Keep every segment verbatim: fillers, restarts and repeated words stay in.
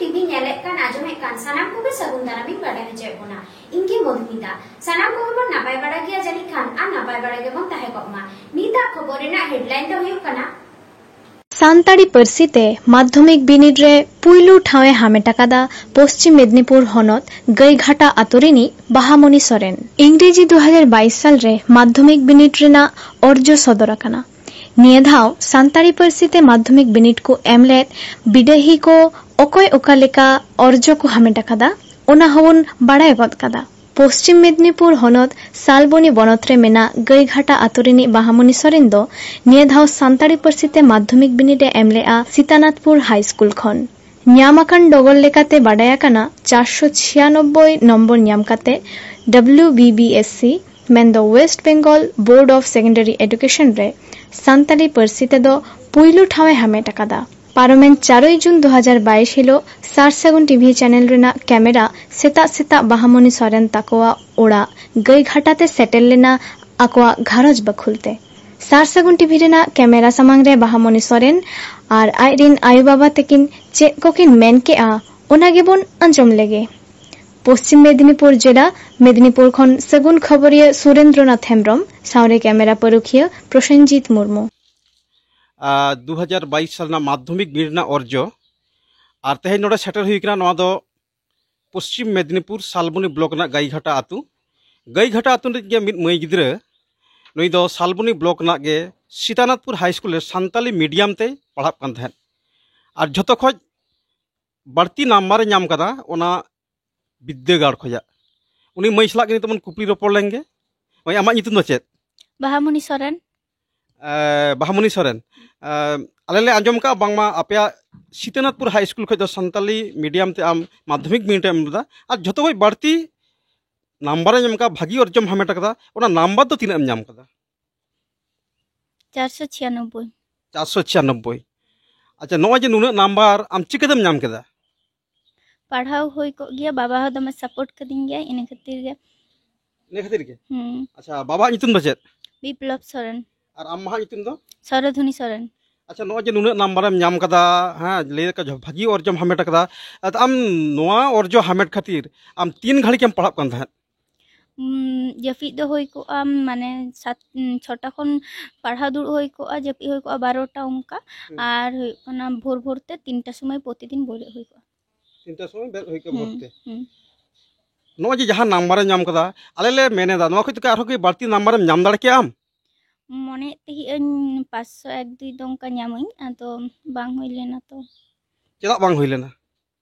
TV ᱧᱮᱞᱮᱫ ᱠᱟᱱ, ᱟᱸᱡᱚᱢᱮᱫ ᱠᱟᱱ ᱥᱟᱱᱟᱢ ᱠᱚᱜᱮ ᱥᱟᱹᱜᱩᱱ ᱫᱟᱨᱟᱢᱤᱧ ᱵᱟᱰᱟᱭ ᱦᱚᱪᱚᱭᱮᱫ ᱵᱚᱱᱟ᱾ ᱤᱧ ᱜᱮ ᱢᱚᱫᱷᱩᱢᱤᱛᱟ᱾ ᱥᱟᱱᱟᱢ ᱠᱚᱜᱮ ᱵᱚᱱ ᱱᱟᱯᱟᱭ ᱵᱟᱲᱟ ᱜᱮᱭᱟ ᱡᱟᱹᱱᱤᱡ ᱠᱷᱟᱱ, ᱟᱨ ᱱᱟᱯᱟᱭ ᱵᱟᱲᱟ ᱜᱮᱵᱚᱱ ᱛᱟᱦᱮᱸ ᱠᱚᱜ ᱢᱟ᱾ ᱱᱤᱛᱟᱜ ᱠᱷᱚᱵᱚᱨ ᱨᱮᱱᱟᱜ ᱦᱮᱰᱞᱟᱭᱤᱱ ᱫᱚ ᱦᱩᱭᱩᱜ ᱠᱟᱱᱟ, ᱥᱟᱱᱛᱟᱲᱤ ᱯᱟᱹᱨᱥᱤ ᱛᱮ ᱢᱟᱫᱽᱫᱷᱚᱢᱤᱠ ᱵᱤᱱᱤᱰ ᱨᱮ ᱯᱩᱭᱞᱩ ᱴᱷᱟᱶ ᱮ ᱦᱟᱢᱮᱴ ᱟᱠᱟᱫᱟ ᱯᱚᱥᱪᱤᱢ ᱢᱮᱫᱽᱱᱤᱯᱩᱨ ᱦᱚᱱᱚᱛ ᱜᱟᱹᱭᱜᱷᱟᱴᱟ ᱟᱛᱳ ᱨᱤᱱᱤᱡ ᱵᱟᱦᱟᱢᱚᱱᱤ ᱥᱚᱨᱮᱱ᱾ ᱤᱝᱨᱮᱡᱤ ᱫᱩ ᱦᱟᱡᱟᱨ ᱵᱟᱭᱤᱥ ᱥᱟᱞ ᱨᱮ ᱢᱟᱫᱽᱫᱷᱚᱢᱤᱠ ᱵᱤᱱᱤᱰ ᱨᱮᱱᱟᱜ ᱚᱨᱡᱚ ᱥᱚᱫᱚᱨ ᱟᱠᱟᱱᱟ᱾ ᱱᱤᱭᱟᱹ ᱫᱷᱟᱣ ᱥᱟᱱᱛᱟᱲᱤ ᱯᱟᱹᱨᱥᱤ ᱛᱮ ᱢᱟᱫᱽᱫᱷᱚᱢᱤᱠ ᱵᱤᱱᱤᱰ ᱠᱚ ᱮᱢ ᱞᱮᱫ ᱵᱤᱰᱟᱹᱦᱤ ᱠᱚ ᱚᱠᱚᱭ ᱚᱠᱟ ᱞᱮᱠᱟ ᱚᱨᱡᱚ ᱠᱚ ᱦᱟᱢᱮᱴ ᱟᱠᱟᱫᱟ, ᱚᱱᱟ ᱦᱚᱸᱵᱚᱱ ᱵᱟᱲᱟᱭ ᱜᱚᱫ ᱠᱟᱫᱟ᱾ ᱯᱚᱥᱪᱤᱢ ᱢᱮᱫᱽᱱᱤᱯᱩᱨ ᱦᱚᱱᱚᱛ ᱥᱟᱞᱵᱚᱱᱤ ᱵᱚᱱᱚᱛ ᱨᱮ ᱢᱮᱱᱟᱜ ᱜᱟᱹᱭᱜᱷᱟᱴᱟ ᱟᱛᱳ ᱨᱤᱱᱤᱡ ᱵᱟᱦᱟᱢᱚᱱᱤ ᱥᱚᱨᱮᱱ ᱫᱚ ᱱᱤᱭᱟᱹ ᱫᱷᱟᱣ ᱥᱟᱱᱛᱟᱲᱤ ᱯᱟᱹᱨᱥᱤ ᱛᱮ ᱢᱟᱫᱽᱫᱷᱚᱢᱤᱠ ᱵᱤᱱᱤᱰ ᱮ ᱮᱢ ᱞᱮᱫᱼᱟ ᱥᱤᱛᱟᱱᱟᱛᱷᱯᱩᱨ ᱦᱟᱭ ᱥᱠᱩᱞ ᱠᱷᱚᱱ᱾ ᱧᱟᱢ ᱟᱠᱟᱱ ᱰᱚᱜᱚᱨ ᱞᱮᱠᱟᱛᱮ ᱵᱟᱰᱟᱭ ᱟᱠᱟᱱᱟ, ᱪᱟᱨᱥᱚ ᱪᱷᱤᱭᱟᱱᱚᱵᱵᱳᱭ ᱱᱚᱢᱵᱚᱨ ᱧᱟᱢ ᱠᱟᱛᱮ W B B S C, ᱢᱮᱱᱫᱚ West Bengal Board of Secondary Education ᱨᱮ ᱥᱟᱱᱛᱟᱲᱤ ᱯᱟᱹᱨᱥᱤ ᱛᱮᱫᱚ ᱯᱩᱭᱞᱩ ᱴᱷᱟᱶ ᱮ ᱦᱟᱢᱮᱴ ᱟᱠᱟᱫᱟ᱾ ᱯᱟᱨᱚᱢᱮᱱ ᱪᱟᱨᱚᱭ ᱡᱩᱱ ᱫᱩ ᱦᱟᱡᱟᱨ ᱵᱟᱭᱤᱥ ᱦᱤᱞᱳᱜ ᱥᱟᱨ ᱥᱟᱹᱜᱩᱱ ᱴᱤᱵᱷᱤ ᱪᱮᱱᱮᱞ ᱨᱮᱱᱟᱜ ᱠᱮᱢᱮᱨᱟ ᱥᱮᱛᱟᱜ ᱥᱮᱛᱟᱜ ᱵᱟᱦᱟᱢᱚᱱᱤ ᱥᱚᱨᱮᱱ ᱛᱟᱠᱚᱣᱟᱜ ᱚᱲᱟᱜ ᱜᱟᱹᱭᱜᱷᱟᱴᱟ ᱛᱮ ᱥᱮᱴᱮᱨ ᱞᱮᱱᱟ ᱟᱠᱚᱣᱟᱜ ᱜᱷᱟᱨᱚᱸᱡᱽ ᱵᱟᱹᱠᱷᱩᱞ ᱛᱮ᱾ ᱥᱟᱨ ᱥᱟᱹᱜᱩᱱ ᱴᱤᱵᱷᱤ ᱨᱮᱱᱟᱜ ᱠᱮᱢᱮᱨᱟ ᱥᱟᱢᱟᱝ ᱨᱮ ᱵᱟᱦᱟᱢᱚᱱᱤ ᱥᱚᱨᱮᱱ ᱟᱨ ᱟᱡ ᱨᱤᱱ ᱟᱭᱳ ᱵᱟᱵᱟ ᱛᱟᱹᱠᱤᱱ ᱪᱮᱫ ᱠᱚᱠᱤᱱ ᱢᱮᱱ ᱠᱮᱜᱼᱟ, ᱚᱱᱟ ᱜᱮᱵᱚᱱ ᱟᱸᱡᱚᱢ ᱞᱮᱜᱮ᱾ ᱯᱚᱥᱪᱤᱢ ᱢᱮᱫᱽᱱᱤᱯᱩᱨ ᱡᱮᱞᱟ, ᱢᱮᱫᱽᱱᱤᱯᱩᱨ ᱠᱷᱚᱱ ᱥᱟᱹᱜᱩᱱ ᱠᱷᱚᱵᱚᱨᱤᱭᱟᱹ ᱥᱩᱨᱮᱱᱫᱨᱚᱱᱟᱛᱷ ᱦᱮᱢᱵᱨᱚᱢ ᱥᱟᱶᱨᱮ ᱠᱮᱢᱮᱨᱟ ᱯᱟᱹᱨᱩᱠᱷᱤᱭᱟᱹ ᱯᱨᱚᱥᱮᱱᱡᱤᱛ ᱢᱩᱨᱢᱩ᱾ ᱟᱨ ᱫᱩ ᱦᱟᱡᱟᱨ ᱵᱟᱭᱤᱥ ᱥᱟᱞ ᱨᱮᱱᱟᱜ ᱢᱟᱫᱽᱫᱷᱚᱢᱤᱠ ᱵᱤᱱᱤᱰ ᱨᱮᱱᱟᱜ ᱚᱨᱡᱚ ᱟᱨ ᱛᱮᱦᱮᱧ ᱱᱚᱰᱮ ᱥᱮᱴᱮᱨ ᱦᱩᱭ ᱠᱟᱱᱟ, ᱱᱚᱣᱟ ᱫᱚ ᱯᱚᱥᱪᱤᱢ ᱢᱮᱫᱽᱱᱤᱯᱩᱨ ᱥᱟᱞᱵᱚᱱᱤ ᱵᱞᱚᱠ ᱨᱮᱱᱟᱜ ᱜᱟᱭᱜᱷᱟᱴᱟ ᱟᱹᱛᱩ᱾ ᱜᱟᱭᱜᱷᱟᱴᱟ ᱟᱹᱛᱩ ᱨᱤᱱᱤᱡ ᱜᱮ ᱢᱤᱫ ᱢᱟᱹᱭ ᱜᱤᱫᱽᱨᱟᱹ, ᱱᱩᱭ ᱫᱚ ᱥᱟᱞᱵᱚᱱᱤ ᱵᱞᱚᱠ ᱨᱮᱱᱟᱜ ᱜᱮ ᱥᱤᱛᱟᱱᱟᱛᱷᱯᱩᱨ ᱦᱟᱭ ᱥᱠᱩᱞ ᱨᱮ ᱥᱟᱱᱛᱟᱞᱤ ᱢᱤᱰᱤᱭᱟᱢ ᱛᱮᱭ ᱯᱟᱲᱦᱟᱜ ᱠᱟᱱ ᱛᱟᱦᱮᱸᱫ᱾ ᱟᱨ ᱡᱷᱚᱛᱚ ᱠᱷᱚᱡ ᱵᱟᱹᱲᱛᱤ ᱱᱟᱢᱵᱟᱨ ᱮ ᱧᱟᱢ ᱠᱟᱫᱟ ᱚᱱᱟ ᱵᱤᱫᱽᱫᱟᱹᱜᱟᱲ ᱠᱷᱚᱡᱟᱜ᱾ ᱩᱱᱤ ᱢᱟᱹᱭ ᱥᱟᱞᱟᱜ ᱜᱮ ᱱᱤᱛᱚᱜ ᱵᱚᱱ ᱠᱩᱯᱞᱤ ᱨᱚᱯᱚᱲ ᱞᱮᱱ ᱜᱮ᱾ ᱢᱟᱹᱭ, ᱟᱢᱟᱜ ᱧᱩᱛᱩᱢ ᱫᱚ ᱪᱮᱫ? ᱵᱟᱦᱟᱢᱩᱱᱤ ᱥᱚᱨᱮᱱ᱾ ᱮ, ᱵᱟᱦᱟᱢᱩᱱᱤ ᱥᱚᱨᱮᱱ, ᱮ, ᱟᱞᱮ ᱞᱮ ᱟᱸᱡᱚᱢ ᱠᱟᱜᱼᱟ ᱵᱟᱝᱢᱟ ᱟᱯᱮᱭᱟᱜ ᱥᱤᱛᱟᱹᱱᱟᱛᱷᱯᱩᱨ ᱦᱟᱭ ᱥᱠᱩᱞ ᱠᱷᱚᱡ ᱫᱚ ᱥᱟᱱᱛᱟᱞᱤ ᱢᱤᱰᱤᱭᱟᱢ ᱛᱮ ᱟᱢ ᱢᱟᱫᱽᱫᱷᱚᱢᱤᱠ ᱵᱤᱱᱤᱰ ᱮᱢ ᱞᱮᱫᱟ, ᱟᱨ ᱡᱷᱚᱛᱚ ᱠᱷᱚᱡ ᱵᱟᱹᱲᱛᱤ ᱱᱟᱢᱵᱟᱨ ᱮᱢ ᱧᱟᱢ ᱠᱟᱜᱼᱟ, ᱵᱷᱟᱹᱜᱤ ᱚᱨᱡᱚᱢ ᱦᱟᱢᱮᱴ ᱠᱟᱫᱟ᱾ ᱚᱱᱟ ᱱᱟᱢᱵᱟᱨ ᱫᱚ ᱛᱤᱱᱟᱹᱜ ᱮᱢ ᱧᱟᱢ ᱠᱟᱫᱟ? ᱪᱟᱨᱥᱚ ᱪᱷᱤᱭᱟᱱᱚᱵᱵᱳᱭ᱾ ᱪᱟᱨᱥᱚ ᱪᱷᱤᱭᱟᱱᱚᱵᱵᱳᱭ᱾ ᱟᱪᱪᱷᱟ, ᱱᱚᱜᱼᱚᱭ ᱡᱮ ᱱᱩᱱᱟᱹᱜ ᱱᱟᱢᱵᱟᱨ, ᱟᱢ ᱪᱤᱠᱟᱹᱛᱮᱢ ᱧᱟᱢ ᱠᱮᱫᱟ? ᱯᱟᱲᱦᱟᱣ ᱦᱩᱭ ᱠᱚᱜ ᱜᱮᱭᱟ, ᱵᱟᱵᱟ ᱦᱚᱸ ᱫᱚᱢᱮ ᱥᱟᱯᱳᱨᱴ ᱠᱟᱹᱫᱤᱧ ᱜᱮᱭᱟ, ᱤᱱᱟᱹ ᱠᱷᱟᱹᱛᱤᱨ ᱜᱮ᱾ ᱤᱱᱟᱹ ᱠᱷᱟᱹᱛᱤᱨ ᱜᱮ? ᱦᱩᱸ᱾ ᱟᱪᱪᱷᱟ, ᱵᱟᱵᱟᱣᱟᱜ ᱧᱩᱛᱩᱢ ᱫᱚ ᱪᱮᱫ? ᱵᱤᱯᱞᱚᱵ ᱥᱚᱨᱮᱱ᱾ ᱟᱨ ᱟᱢ ᱢᱟᱦᱟᱜ ᱧᱩᱛᱩᱢ ᱫᱚ? ᱥᱚᱨᱚᱫᱷᱩᱱᱤ ᱥᱚᱨᱮᱱ᱾ ᱟᱪᱪᱷᱟ, ᱱᱚᱜᱼᱚᱭ ᱡᱮ ᱱᱩᱱᱟᱹᱜ ᱱᱟᱢᱵᱟᱨᱮᱢ ᱧᱟᱢ ᱠᱟᱫᱟ, ᱦᱮᱸ, ᱞᱟᱹᱭ ᱞᱮᱠᱟ ᱡᱚ-, ᱵᱷᱟᱹᱜᱤ ᱚᱨᱡᱚᱢ ᱦᱟᱢᱮᱴ ᱠᱟᱫᱟ, ᱟᱫᱚ ᱟᱢ ᱱᱚᱣᱟ ᱚᱨᱡᱚ ᱦᱟᱢᱮᱴ ᱠᱷᱟᱹᱛᱤᱨ ᱟᱢ ᱛᱤᱱ ᱜᱷᱟᱹᱲᱤᱡ ᱮᱢ ᱯᱟᱲᱦᱟᱜ ᱠᱟᱱ ᱛᱟᱦᱮᱸᱫ? ᱩᱢ, ᱡᱟᱹᱯᱤᱫ ᱫᱚ ᱦᱩᱭ ᱠᱚᱜᱼᱟ, ᱢᱟᱱᱮ, ᱥᱟᱛ, ᱩᱢ, ᱪᱷᱚᱴᱟ ᱠᱷᱚᱱ ᱯᱟᱲᱦᱟᱣ ᱫᱩᱲᱩᱵ ᱦᱩᱭ ᱠᱚᱜᱼᱟ, ᱡᱟᱹᱯᱤᱫ ᱦᱩᱭ ᱠᱚᱜᱼᱟ ᱵᱟᱨᱚᱴᱟ ᱚᱱᱠᱟ᱾ ᱦᱩᱸ᱾ ᱟᱨ ᱦᱩᱭᱩᱜ ᱠᱟᱱᱟ, ᱵᱷᱳᱨ ᱵᱷᱳᱨ ᱛᱮ ᱛᱤᱱᱴᱟ ᱥᱚᱢᱚᱭ ᱯᱨᱚᱛᱤᱫᱤᱱ ᱵᱮᱨᱮᱫ ᱦᱩᱭ ᱠᱚᱜᱼᱟ᱾ ᱛᱤᱱᱴᱟ ᱥᱚᱢᱚᱭ ᱵᱮᱨᱮᱫ ᱦᱩᱭ ᱠᱚᱜᱼᱟ ᱵᱷᱳᱨ ᱦᱩᱸ, ᱛᱮ? ᱦᱩᱸ᱾ ᱱᱚᱜᱼᱚᱭ ᱡᱮ ᱡᱟᱦᱟᱸ ᱱᱟᱢᱵᱟᱨᱮᱢ ᱧᱟᱢ ᱠᱟᱫᱟ, ᱟᱞᱮ ᱞᱮ ᱢᱮᱱ ᱮᱫᱟ, ᱱᱚᱣᱟ ᱠᱷᱚᱡ ᱛᱮ ᱟᱨᱦᱚᱸ ᱠᱤ ᱵᱟᱹᱲᱛᱤ ᱱᱟᱢᱵᱟᱨᱮᱢ ᱧᱟᱢ ᱫᱟᱲᱮ ᱠᱮᱭᱟ ᱟᱢ? ᱢᱚᱱᱮᱭᱮᱫ ᱛᱟᱦᱮᱸᱜ ᱟᱹᱧ ᱯᱟᱸᱪᱥᱚ ᱮᱠ ᱫᱩᱭ ᱫᱚ ᱚᱱᱠᱟ ᱧᱟᱢᱟᱹᱧ, ᱟᱫᱚ ᱵᱟᱝ ᱦᱩᱭ ᱞᱮᱱᱟ ᱛᱚ᱾ ᱪᱮᱫᱟᱜ ᱵᱟᱝ ᱦᱩᱭ ᱞᱮᱱᱟ?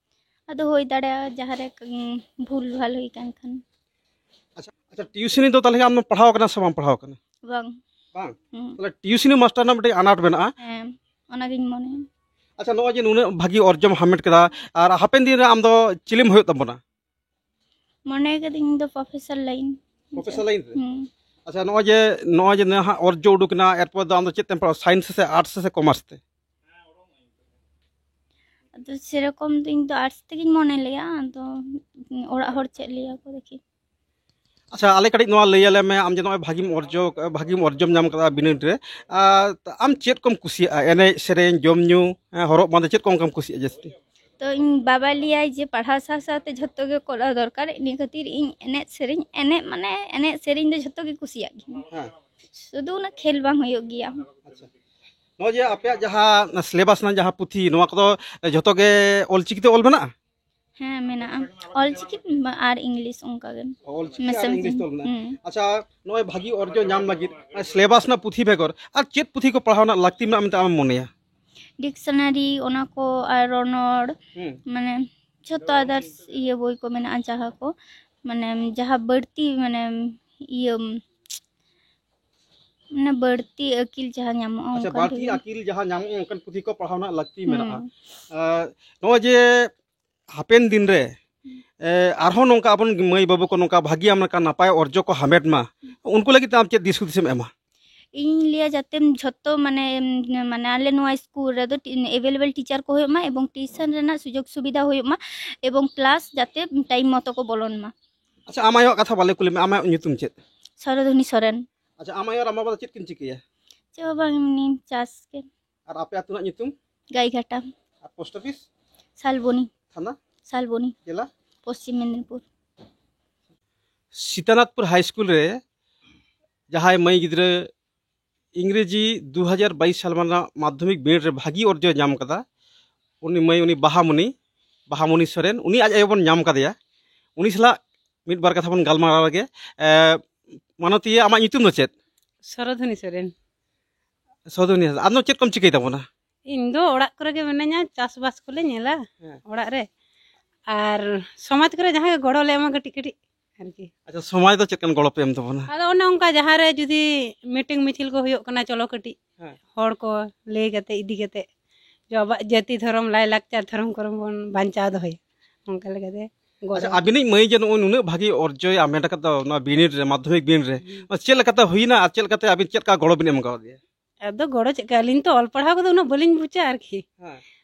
ᱟᱫᱚ ᱦᱩᱭ ᱫᱟᱲᱮᱭᱟᱜᱼᱟ ᱡᱟᱦᱟᱸ ᱨᱮ, ᱩᱸ, ᱵᱷᱩᱞ ᱵᱷᱟᱞ ᱦᱩᱭ ᱠᱟᱱ ᱠᱷᱟᱱ᱾ ᱟᱪᱪᱷᱟ, ᱟᱪᱪᱷᱟ, ᱴᱤᱭᱩᱥᱤᱱᱤ ᱫᱚ ᱛᱟᱦᱚᱞᱮ ᱟᱢ ᱫᱚᱢ ᱯᱟᱲᱦᱟᱣ ᱠᱟᱱᱟ ᱥᱮ ᱵᱟᱢ ᱯᱟᱲᱦᱟᱣ ᱠᱟᱱᱟ? ᱵᱟᱝ᱾ ᱵᱟᱝ? ᱦᱩᱸ᱾ ᱛᱟᱦᱚᱞᱮ ᱴᱤᱭᱩᱥᱤᱱᱤ ᱢᱟᱥᱴᱟᱨ ᱨᱮᱱᱟᱜ ᱢᱤᱫᱴᱮᱱ ᱟᱱᱟᱴ ᱢᱮᱱᱟᱜᱼᱟ᱾ ᱦᱮᱸ, ᱚᱱᱟᱜᱤᱧ ᱢᱚᱱᱮᱭᱟ᱾ ᱟᱪᱪᱷᱟ, ᱱᱚᱜᱼᱚᱭ ᱡᱮ ᱱᱩᱱᱟᱹᱜ ᱵᱷᱟᱹᱜᱤ ᱚᱨᱡᱚᱢ ᱦᱟᱢᱮᱴ ᱠᱮᱫᱟ, ᱟᱨ ᱦᱟᱯᱮᱱ ᱫᱤᱱ ᱨᱮ ᱟᱢ ᱫᱚ ᱪᱤᱞᱤᱢ ᱦᱩᱭᱩᱜ ᱛᱟᱵᱚᱱᱟ? ᱢᱚᱱᱮ ᱠᱟᱹᱫᱟᱹᱧ ᱤᱧ ᱫᱚ ᱯᱨᱚᱯᱷᱮᱥᱚᱨ ᱞᱟᱭᱤᱱ᱾ ᱯᱨᱚᱯᱷᱮᱥᱚᱨ ᱞᱟᱭᱤᱱ ᱨᱮ? ᱦᱩᱸ᱾ ᱟᱪᱪᱷᱟ, ᱱᱚᱜᱼᱚᱭ ᱡᱮ, ᱱᱚᱜᱼᱚᱭ ᱡᱮ ᱱᱟᱦᱟᱜ ᱚᱨᱡᱚ ᱩᱰᱩᱠ ᱮᱱᱟ, ᱮᱨᱯᱚᱨ ᱫᱚ ᱟᱢ ᱫᱚ ᱪᱮᱫ ᱛᱮᱢ ᱯᱟᱲᱦᱟᱣᱟ, ᱥᱟᱭᱮᱱᱥ ᱥᱮ ᱟᱨᱴᱥ ᱥᱮ ᱠᱚᱢᱟᱨᱥ ᱛᱮ? ᱟᱫᱚ ᱥᱮᱨᱚᱠᱚᱢ ᱫᱚ ᱤᱧ ᱫᱚ ᱟᱨᱴᱥ ᱛᱮᱜᱤᱧ ᱢᱚᱱᱮ ᱞᱮᱭᱟ, ᱟᱫᱚ ᱚᱲᱟᱜ ᱦᱚᱲ ᱪᱮᱫ ᱞᱟᱹᱭᱟ ᱠᱚ ᱫᱮᱠᱷᱤ᱾ ᱟᱪᱪᱷᱟ, ᱟᱞᱮ ᱠᱟᱹᱴᱤᱡ ᱱᱚᱣᱟ ᱞᱟᱹᱭ ᱟᱞᱮ ᱢᱮ, ᱟᱢ ᱡᱮ ᱱᱚᱜᱼᱚᱭ ᱵᱷᱟᱹᱜᱤᱢ ᱚᱨᱡᱚ, ᱵᱷᱟᱹᱜᱤᱢ ᱚᱨᱡᱚᱢ ᱧᱟᱢ ᱠᱟᱫᱟ ᱵᱤᱱᱤᱰ ᱨᱮ, ᱟᱨ ᱟᱢ ᱪᱮᱫ ᱠᱚᱢ ᱠᱩᱥᱤᱭᱟᱜᱼᱟ? ᱮᱱᱮᱡ, ᱥᱮᱨᱮᱧ, ᱡᱚᱢ ᱧᱩ, ᱦᱮᱸ, ᱦᱚᱨᱚᱜ ᱵᱟᱸᱫᱮ, ᱪᱮᱫ ᱠᱚ ᱚᱱᱠᱟᱢ ᱠᱩᱥᱤᱭᱟᱜᱼᱟ ᱡᱟᱹᱥᱛᱤ? ᱛᱚ ᱤᱧ ᱵᱟᱵᱟ ᱞᱟᱹᱭᱟᱭ ᱡᱮ ᱯᱟᱲᱦᱟᱣ ᱥᱟᱶ ᱥᱟᱶᱛᱮ ᱡᱷᱚᱛᱚ ᱜᱮ ᱠᱚᱨᱟᱣ ᱫᱚᱨᱠᱟᱨ, ᱤᱱᱟᱹ ᱠᱷᱟᱹᱛᱤᱨ ᱤᱧ ᱮᱱᱮᱡ ᱥᱮᱨᱮᱧ, ᱮᱱᱮᱡ ᱢᱟᱱᱮ ᱮᱱᱮᱡ ᱥᱮᱨᱮᱧ ᱫᱚ ᱡᱷᱚᱛᱚ ᱜᱮ ᱠᱩᱥᱤᱭᱟᱜ ᱜᱤᱭᱟᱹᱧ᱾ ᱦᱮᱸ᱾ ᱥᱩᱫᱷᱩ ᱚᱱᱟ ᱠᱷᱮᱞ ᱵᱟᱝ ᱦᱩᱭᱩᱜ ᱜᱮᱭᱟ᱾ ᱟᱪᱪᱷᱟ, ᱱᱚᱜᱼᱚᱭ ᱡᱮ ᱟᱯᱮᱭᱟᱜ ᱡᱟᱦᱟᱸ syllabus ᱨᱮᱱᱟᱜ ᱡᱟᱦᱟᱸ ᱯᱩᱛᱷᱤ, ᱱᱚᱣᱟ ᱠᱚᱫᱚ ᱡᱷᱚᱛᱚ ᱜᱮ ᱚᱞᱪᱤᱠᱤ ᱛᱮ ᱚᱞ ᱢᱮᱱᱟᱜᱼᱟ? ᱦᱮᱸ, ᱢᱮᱱᱟᱜᱼᱟ᱾ ᱚᱞᱪᱤᱠᱤ ᱟᱨ ᱤᱝᱞᱤᱥ ᱚᱱᱠᱟ ᱜᱮ᱾ ᱚᱞᱪᱤᱠᱤ ᱟᱨ ᱢᱮᱥᱟ ᱤᱝᱞᱤᱥ ᱛᱮ ᱚᱞ ᱢᱮᱱᱟᱜᱼᱟ᱾ ᱦᱩᱸ᱾ ᱟᱪᱪᱷᱟ, ᱱᱚᱜᱼᱚᱭ ᱵᱷᱟᱹᱜᱤ ᱚᱨᱡᱚ ᱧᱟᱢ ᱞᱟᱹᱜᱤᱫ syllabus ᱨᱮᱱᱟᱜ ᱯᱩᱛᱷᱤ ᱵᱮᱜᱚᱨ ᱟᱨ ᱪᱮᱫ ᱯᱩᱛᱷᱤ ᱠᱚ ᱯᱟᱲᱦᱟᱣ ᱨᱮᱱᱟᱜ ᱞᱟᱹᱠᱛᱤ ᱢᱮᱱᱟᱜᱼᱟ ᱢᱮᱱᱛᱮ ᱟᱢᱮᱢ ᱢᱚᱱᱮᱭᱟ? ᱰᱤᱠᱥᱚᱱᱟᱨᱤ, ᱚᱱᱟ ᱠᱚ, ᱟᱨ ᱨᱚᱱᱚᱲ, ᱦᱩᱸ᱾ ᱢᱟᱱᱮ ᱡᱷᱚᱛᱚ others ᱤᱭᱟᱹ ᱵᱳᱭ ᱠᱚ ᱢᱮᱱᱟᱜᱼᱟ, ᱡᱟᱦᱟᱸ ᱠᱚ, ᱢᱟᱱᱮ ᱡᱟᱦᱟᱸ ᱵᱟᱹᱲᱛᱤ, ᱢᱟᱱᱮ ᱤᱭᱟᱹ, ᱢᱟᱱᱮ ᱵᱟᱹᱲᱛᱤ ᱟᱹᱠᱤᱞ ᱡᱟᱦᱟᱸ ᱧᱟᱢᱚᱜᱼᱟ, ᱟᱪᱪᱷᱟ, ᱚᱱᱠᱟᱱ ᱵᱟᱹᱲᱛᱤ ᱴᱷᱤᱠ᱾ ᱟᱹᱠᱤᱞ ᱡᱟᱦᱟᱸ ᱧᱟᱢᱚᱜᱼᱟ, ᱚᱱᱠᱟᱱ ᱯᱩᱛᱷᱤ ᱠᱚ ᱯᱟᱲᱦᱟᱣ ᱨᱮᱱᱟᱜ ᱞᱟᱹᱠᱛᱤ ᱦᱩᱸ᱾ ᱢᱮᱱᱟᱜᱼᱟ᱾ ᱟᱨ ᱱᱚᱜᱼᱚᱭ ᱡᱮ ᱦᱟᱯᱮᱱ ᱫᱤᱱ ᱨᱮ, ᱦᱩᱸ᱾ ᱮ, ᱟᱨᱦᱚᱸ ᱱᱚᱝᱠᱟ ᱟᱵᱚᱨᱮᱱ ᱢᱟᱹᱭ ᱵᱟᱹᱵᱩ ᱠᱚ ᱱᱚᱝᱠᱟ ᱵᱷᱟᱹᱜᱤ ᱟᱢ ᱞᱮᱠᱟ ᱱᱟᱯᱟᱭ ᱚᱨᱡᱚ ᱠᱚ ᱦᱟᱢᱮᱴ ᱢᱟ, ᱦᱩᱸ᱾ ᱩᱱᱠᱩ ᱞᱟᱹᱜᱤᱫ ᱛᱮ ᱟᱢ ᱪᱮᱫ ᱫᱤᱥ ᱦᱩᱫᱤᱥ ᱮᱢ ᱮᱢᱟ? ᱤᱧ ᱞᱟᱹᱭᱟ ᱡᱟᱛᱮ ᱡᱷᱚᱛᱚ ᱢᱟᱱᱮ, ᱢᱟᱱᱮ ᱟᱞᱮ ᱱᱚᱣᱟ ᱥᱠᱩᱞ ᱨᱮᱫᱚ ᱴᱤ-, available teacher ᱠᱚ ᱦᱩᱭᱩᱜ ᱢᱟ ᱮᱵᱚᱝ tuition ᱨᱮᱱᱟᱜ ᱥᱩᱡᱳᱜᱽ ᱥᱩᱵᱤᱫᱷᱟ ᱦᱩᱭᱩᱜ ᱢᱟ ᱮᱵᱚᱝ class ᱡᱟᱛᱮ time ᱢᱚᱛᱚ ᱠᱚ ᱵᱚᱞᱚᱱ ᱢᱟ᱾ ᱟᱪᱪᱷᱟ, ᱟᱢ ᱟᱭᱳᱣᱟᱜ ᱠᱟᱛᱷᱟ ᱵᱟᱞᱮ ᱠᱩᱞᱤ ᱢᱮ, ᱟᱢᱟᱜ ᱧᱩᱛᱩᱢ ᱪᱮᱫ? ᱥᱟᱨᱚᱫᱷᱚᱱᱤ ᱥᱚᱨᱮᱱ᱾ ᱟᱪᱪᱷᱟ, ᱟᱢ ᱟᱭᱳ ᱟᱨ ᱟᱢ ᱵᱟᱵᱟ ᱫᱚ ᱪᱮᱫ ᱠᱤᱱ ᱪᱤᱠᱟᱹᱭᱟ? ᱪᱮᱫ ᱦᱚᱸ ᱵᱟᱝ, ᱮᱢᱱᱤ ᱪᱟᱥ ᱜᱮ᱾ ᱟᱨ ᱟᱯᱮ ᱟᱹᱛᱩ ᱨᱮᱱᱟᱜ ᱧᱩᱛᱩᱢ? ᱜᱟᱭᱜᱷᱟᱴᱟ᱾ ᱟᱨ ᱯᱳᱥᱴ ᱚᱯᱷᱤᱥ? ᱥᱟᱞᱵᱚᱱᱤ᱾ ᱛᱷᱟᱱᱟ? ᱥᱟᱞᱵᱚᱱᱤ᱾ ᱡᱮᱞᱟ? ᱯᱚᱥᱪᱤᱢ ᱢᱮᱫᱤᱱᱤᱯᱩᱨ᱾ ᱥᱤᱛᱟᱱᱟᱛᱷᱯᱩᱨ ᱦᱟᱭ ᱥᱠᱩᱞ ᱨᱮ ᱡᱟᱦᱟᱸᱭ ᱢᱟᱹᱭ ᱜᱤᱫᱽᱨᱟᱹ ᱤᱝᱨᱮᱡᱤ ᱫᱩ ᱦᱟᱡᱟᱨ ᱵᱟᱭᱤᱥ ᱥᱟᱞ ᱨᱮᱱᱟᱜ ᱢᱟᱫᱽᱫᱷᱚᱢᱤᱠ ᱵᱤᱱᱤᱰ ᱨᱮ ᱵᱷᱟᱹᱜᱤ ᱚᱨᱡᱚᱭ ᱧᱟᱢ ᱠᱟᱫᱟ, ᱩᱱᱤ ᱢᱟᱹᱭ, ᱩᱱᱤ ᱵᱟᱦᱟᱢᱩᱱᱤ, ᱵᱟᱦᱟᱢᱩᱱᱤ ᱥᱚᱨᱮᱱ, ᱩᱱᱤ ᱟᱡ ᱟᱭᱳ ᱵᱚᱱ ᱧᱟᱢ ᱠᱟᱫᱮᱭᱟ᱾ ᱩᱱᱤ ᱥᱟᱞᱟᱜ ᱢᱤᱫ ᱵᱟᱨ ᱠᱟᱛᱷᱟ ᱵᱚᱱ ᱜᱟᱞᱢᱟᱨᱟᱣ ᱞᱮᱜᱮ᱾ ᱮ, ᱢᱟᱱᱚᱛᱤᱭᱟᱹ, ᱟᱢᱟᱜ ᱧᱩᱛᱩᱢ ᱫᱚ ᱪᱮᱫ? ᱥᱚᱨᱳᱫᱷᱚᱱᱤ ᱥᱚᱨᱮᱱ᱾ ᱥᱚᱨᱳᱫᱷᱚᱱᱤ ᱦᱟᱸᱥᱫᱟ᱾ ᱟᱢ ᱫᱚ ᱪᱮᱫ ᱠᱚᱢ ᱪᱤᱠᱟᱹᱭ ᱛᱟᱵᱚᱱᱟ? ᱤᱧ ᱫᱚ ᱚᱲᱟᱜ ᱠᱚᱨᱮ ᱜᱮ ᱢᱤᱱᱟᱹᱧᱟ, ᱪᱟᱥᱵᱟᱥ ᱠᱚᱞᱮ ᱧᱮᱞᱟ᱾ ᱦᱮᱸ᱾ ᱚᱲᱟᱜ ᱨᱮ᱾ ᱟᱨ ᱥᱚᱢᱟᱡᱽ ᱠᱚᱨᱮ ᱡᱟᱦᱟᱸ ᱜᱮ ᱜᱚᱲᱚ ᱞᱮ ᱮᱢᱟ ᱠᱟᱹᱴᱤᱡ ᱠᱟᱹᱴᱤᱡ ᱟᱨᱠᱤ᱾ ᱟᱪᱪᱷᱟ, ᱥᱚᱢᱟᱡᱽ ᱫᱚ ᱪᱮᱫ ᱞᱮᱠᱟᱱ ᱜᱚᱲᱚ ᱯᱮ ᱮᱢ ᱛᱟᱵᱚᱱᱟ? ᱟᱫᱚ ᱚᱱᱮ ᱚᱱᱠᱟ ᱡᱟᱦᱟᱸ ᱨᱮ ᱡᱩᱫᱤ ᱢᱤᱴᱤᱝ ᱢᱤᱪᱷᱤᱞ ᱠᱚ ᱦᱩᱭᱩᱜ ᱠᱟᱱᱟ, ᱪᱚᱞᱚ ᱠᱟᱹᱴᱤᱡ ᱦᱮᱸ᱾ ᱦᱚᱲ ᱠᱚ ᱞᱟᱹᱭ ᱠᱟᱛᱮ, ᱤᱫᱤ ᱠᱟᱛᱮ, ᱡᱮ ᱟᱵᱚᱣᱟᱜ ᱡᱟᱹᱛᱤ ᱫᱷᱚᱨᱚᱢ ᱞᱟᱭ ᱞᱟᱠᱪᱟᱨ ᱫᱷᱚᱨᱚᱢ ᱠᱚᱨᱚᱢ ᱵᱚᱱ ᱵᱟᱧᱪᱟᱣ ᱫᱚᱦᱚᱭᱟ, ᱚᱱᱠᱟ ᱞᱮᱠᱟᱛᱮ ᱜᱚᱲᱚ᱾ ᱟᱪᱪᱷᱟ, ᱟᱹᱵᱤᱱᱤᱡ ᱢᱟᱹᱭ ᱡᱮ ᱱᱚᱜᱼᱚᱭ ᱱᱩᱱᱟᱹᱜ ᱵᱷᱟᱹᱜᱤ ᱚᱨᱡᱚᱭ ᱦᱟᱢᱮᱴ ᱟᱠᱟᱫ ᱫᱚ ᱱᱚᱣᱟ ᱵᱤᱱᱤᱰ ᱨᱮ, ᱢᱟᱫᱽᱫᱷᱚᱢᱤᱠ ᱵᱤᱱᱤᱰ ᱨᱮ, ᱦᱩᱸ᱾ ᱪᱮᱫ ᱞᱮᱠᱟᱛᱮ ᱦᱩᱭᱱᱟ ᱟᱨ ᱪᱮᱫ ᱞᱮᱠᱟᱛᱮ ᱟᱹᱵᱤᱱ ᱪᱮᱫ ᱞᱮᱠᱟ ᱜᱚᱲᱚ ᱵᱤᱱ ᱮᱢ ᱠᱟᱣᱫᱮᱭᱟ? ᱟᱫᱚ ᱜᱚᱲᱚ ᱪᱮᱫ ᱞᱮᱠᱟ, ᱟᱹᱞᱤᱧ ᱛᱚ ᱚᱞ ᱯᱟᱲᱦᱟᱣ ᱠᱚᱫᱚ ᱩᱱᱟᱹᱜ ᱵᱟᱹᱞᱤᱧ ᱵᱩᱡᱟ ᱟᱨᱠᱤ᱾ ᱦᱮᱸ᱾